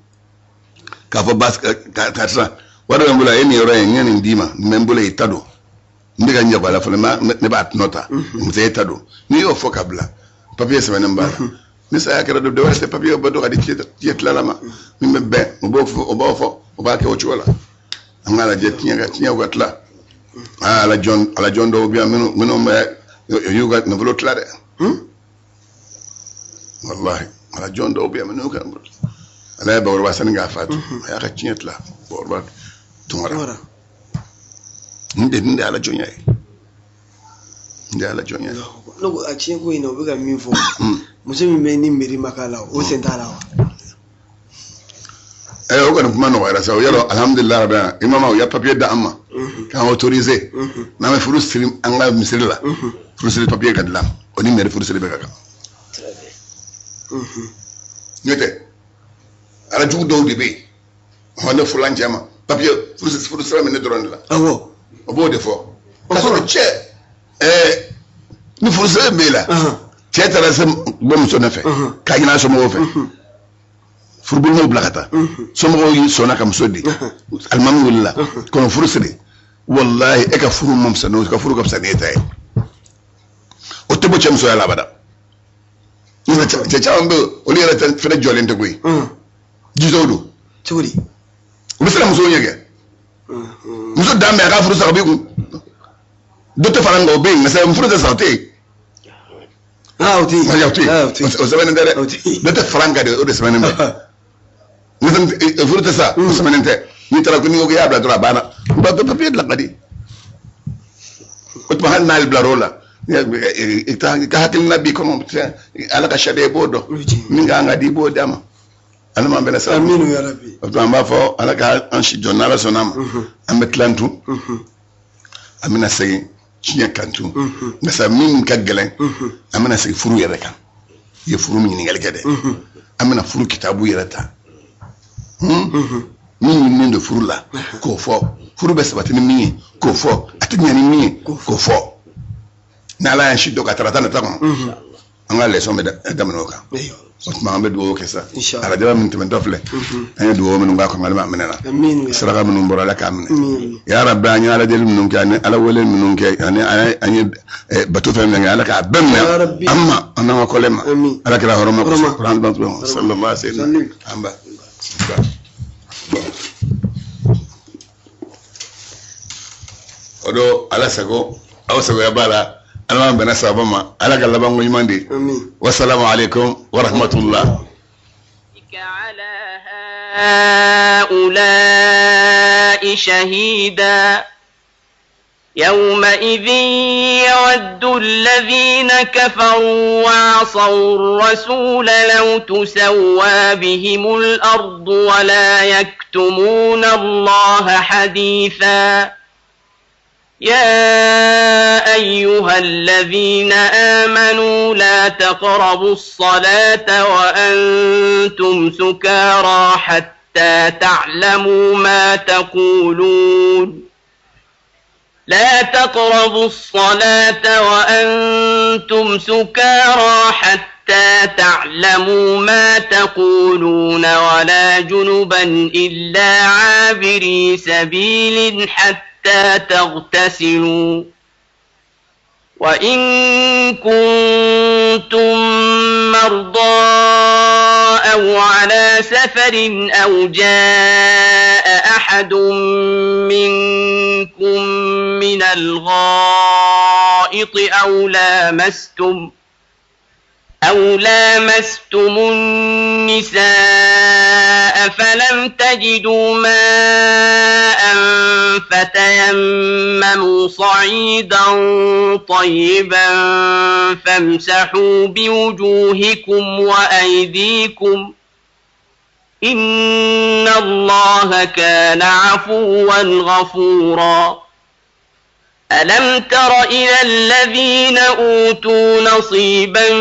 k'a fɔ basi, karisa, wari bɛ n bolo, a ye nin yɔrɔ ye, n ye nin d'i ma, nin bɛ n bolo, i ta don, n bɛ ka n jago a la fɔlɔ, ne b'a tɔnɔ ta, muso, e ta don. N'i y'o fɔ ka bila, papiye sɛbɛnnen b'a la. Ni saya kɛra, dɔ wɛrɛ tɛ papiye bɔ dɔ ka di tiɲɛ tilala ma min bɛ bɛn, o b'o fɔ, o b'o fɔ, o b'a kɛ o cogo la. An k'a lajɛ, tiɲɛ ka tiɲɛw ka tila. Aa, ala jɔn, ala jɔn dɔw bɛ yan minnu bɛ y'u ka nafolo tila dɛ. Walahi, ala jɔn dɔw bɛ yan minnu y'u ka nafolo tila. Ala ye bakɔrɔba sani k'a fatu, a y'a ka tiɲɛ tila, bakɔrɔba Tunkara. Tunkara. Nin de ye ala jɔnya ye, nin de ye ala jɔnya ye. Ne ko a tiɲɛ ko in na, u bɛ ka min fɔ, muso min bɛ ni mairie ma k'a la, o sen t'a la wa? O kɔni kuma nɔgɔyara sa. O yɔrɔ, alhamdulilayi rabbil alamin, imama u ya papier d'an ma k'an autorisé n'an bɛ furu siri an ka misiri la, furu siri papier ka dilan, o ni mairie furu siri bɛ ka kan. N'o tɛ, ala jugu dɔw de bɛ yen, ɔhɔn, ne furula n cɛ ma, papier furu sira bɛ ne dɔrɔn de la. O b'o de fɔ k'a sɔrɔ cɛ, ni furu sira b'e la, cɛ taara se bɔ muso nɔfɛ k'a ɲini a somɔgɔw fɛ, furubulonw bila ka taa, somɔgɔw y'i sɔnna ka muso di, alimami wulila kɔnɔ furu siri. Walahi, e ka furu ma fisa n'o ka furu ka fisa n'e ta ye. O tɛ bɔ cɛ musoya la abada. N'o tɛ cɛ caman bɛ yen, olu yɛrɛ tɛ fɛnɛ jɔlen tɛ koyi. Jitɔw don. Cogo di? U bɛ siran musow ɲɛ kɛ. Muso dan bɛ a ka furu sa, o b'i kun. Dɔ tɛ fara n kan, o bɛ yen, nka furu tɛ sa, o tɛ yen. Ah, o tɛ yen. O tɛ yen, o sɛbɛnnen tɛ dɛ. Dɔ tɛ fara n kan de, o de sɛbɛnnen bɛ. Furu tɛ sa, o sɛbɛnnen tɛ. N'i taara ko n'i ko k'i y'a bila dɔrɔn, a banna. U b'a papiye dilan ka di. O tuma hali n'ale bilar'o la, i ka hakilina b'i kɔnɔ, Ala ka sariya i b'o dɔn, min ka kan ka di i b'o d'a ma. Ala m'an bɛnna sira. Aminu ya Rabbi. O tuma an b'a fɔ Ala ka an si jɔ, n'Ala sɔnna a ma, an bɛ tila tun, an bɛna segin tiɲɛ kan tun. Nka sa min ka gɛlɛn, an bɛna segin furu yɛrɛ kan. I ye furu min ɲininkali kɛ dɛ, an bɛna furu kitabu yɛrɛ ta, min ɲininen don furu la k'o fɔ, furu bɛ sabati ni min ye k'o fɔ, a tɛ ɲɛ ni min ye k'o fɔ. N'Ala y'an si dɔn ka tarata nata kɔnɔ, an ka leçon bɛ daminɛ o kan. O tuma an bɛ dugawu kɛ sa. Arajaba min tɛmɛntɔ filɛ, an ye dugawu minnu k'a kɔnɔ, Ala m'a minɛ na. Saraka minnu bɔra, Ala k'a minɛ. Ya Rabbi, an ye Ala deli minnu kɛ ani Ala wele minnu kɛ ani an ye bato fɛn fɛn kɛ, Ala k'a bɛɛ minɛ an ma, an n'an ka kɔlɛ ma. Ala kira hɔrɔma kosɔn, sallallahu alaihi wa sallam. An ba o don, Ala sago aw sagoya b'a la. Ala m'an bɛnna sababa ma, Ala ka labanko ɲuman di. Wasalamu alaikum wa rahmatullah. على هؤلاء شهيدا يومئذ يود الذين كفروا وعصوا الرسول لو تسوى بهم الأرض ولا يكتمون الله حديثا. يا أيها الذين آمنوا لا تقربوا الصلاة وأنتم سكارى حتى تعلموا ما تقولون. لا تقربوا الصلاة وأنتم سكارى حتى تعلموا ما تقولون ولا جنبا إلا عابري سبيل حتى تغتسلوا. وإن كنتم مرضى أو على سفر أو جاء أحد منكم من الغائط أو لامستم النساء فلم تجدوا ماء فتيمموا صعيدا طيبا فامسحوا بوجوهكم وأيديكم إن الله كان عفوا غفورا. ألم تر إلى الذين أوتوا نصيبا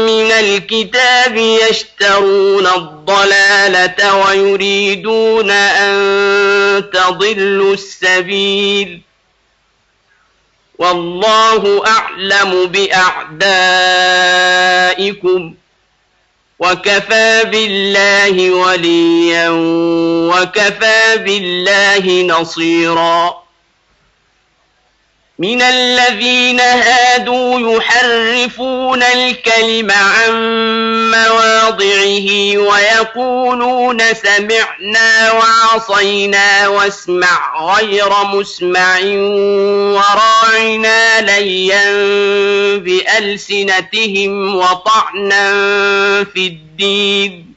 من الكتاب يشترون الضلالة ويريدون أن تضلوا السبيل والله أعلم بأعدائكم وكفى بالله وليا وكفى بالله نصيرا. من الذين هادوا يحرفون الكلم عن مواضعه ويقولون سمعنا وعصينا واسمع غير مسمع وراعنا ليا بألسنتهم وطعنا في الدين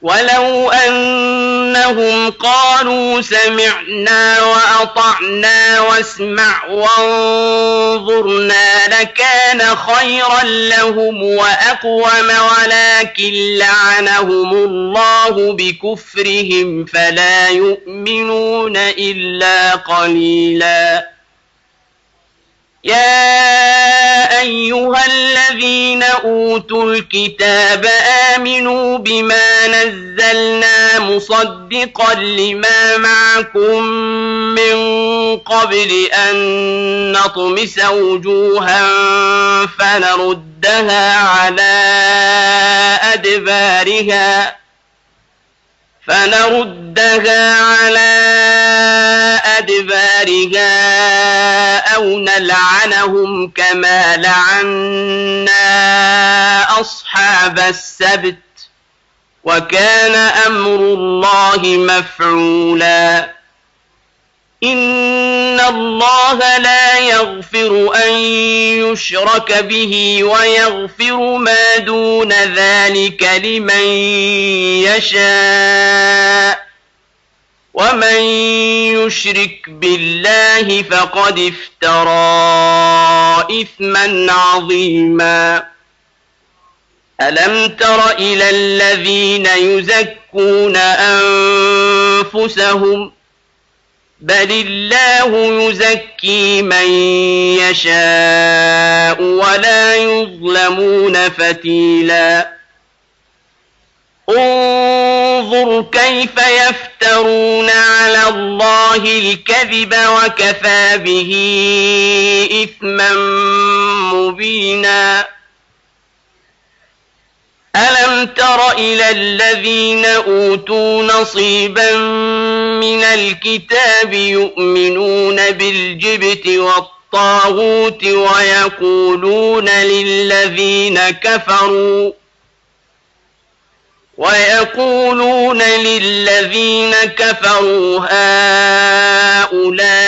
ولو أنهم قالوا سمعنا وأطعنا واسمع وانظرنا لكان خيرا لهم وأقوم ولكن لعنهم الله بكفرهم فلا يؤمنون إلا قليلا. يا أيها الذين أوتوا الكتاب آمنوا بما نزلنا مصدقا لما معكم من قبل أن نطمس وجوها فنردها على فنردها على أدبارها أو نلعنهم كما لعنا أصحاب السبت وكان أمر الله مفعولا. إن الله لا يغفر أن يشرك به ويغفر ما دون ذلك لمن يشاء ومن يشرك بالله فقد افترى إثما عظيما. ألم تر إلى الذين يزكون أنفسهم بل الله يزكي من يشاء ولا يظلمون فتيلا. انظر كيف يفترون على الله الكذب وكفى به إثما مبينا. ألم تر إلى الذين أوتوا نصيبا من الكتاب يؤمنون بالجبت والطاغوت ويقولون للذين كفروا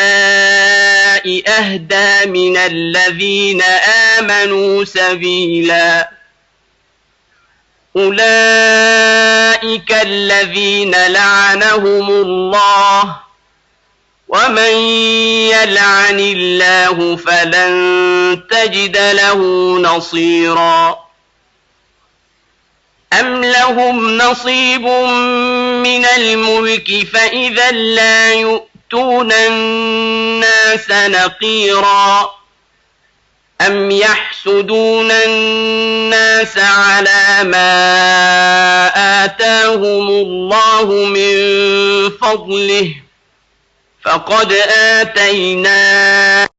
هؤلاء أهدى من الذين آمنوا سبيلا. أولئك الذين لعنهم الله ومن يلعن الله فلن تجد له نصيرا. أم لهم نصيب من الملك فإذا لا يؤتون الناس نقيرا. أم يحسدون الناس على ما آتاهم الله من فضله فقد آتينا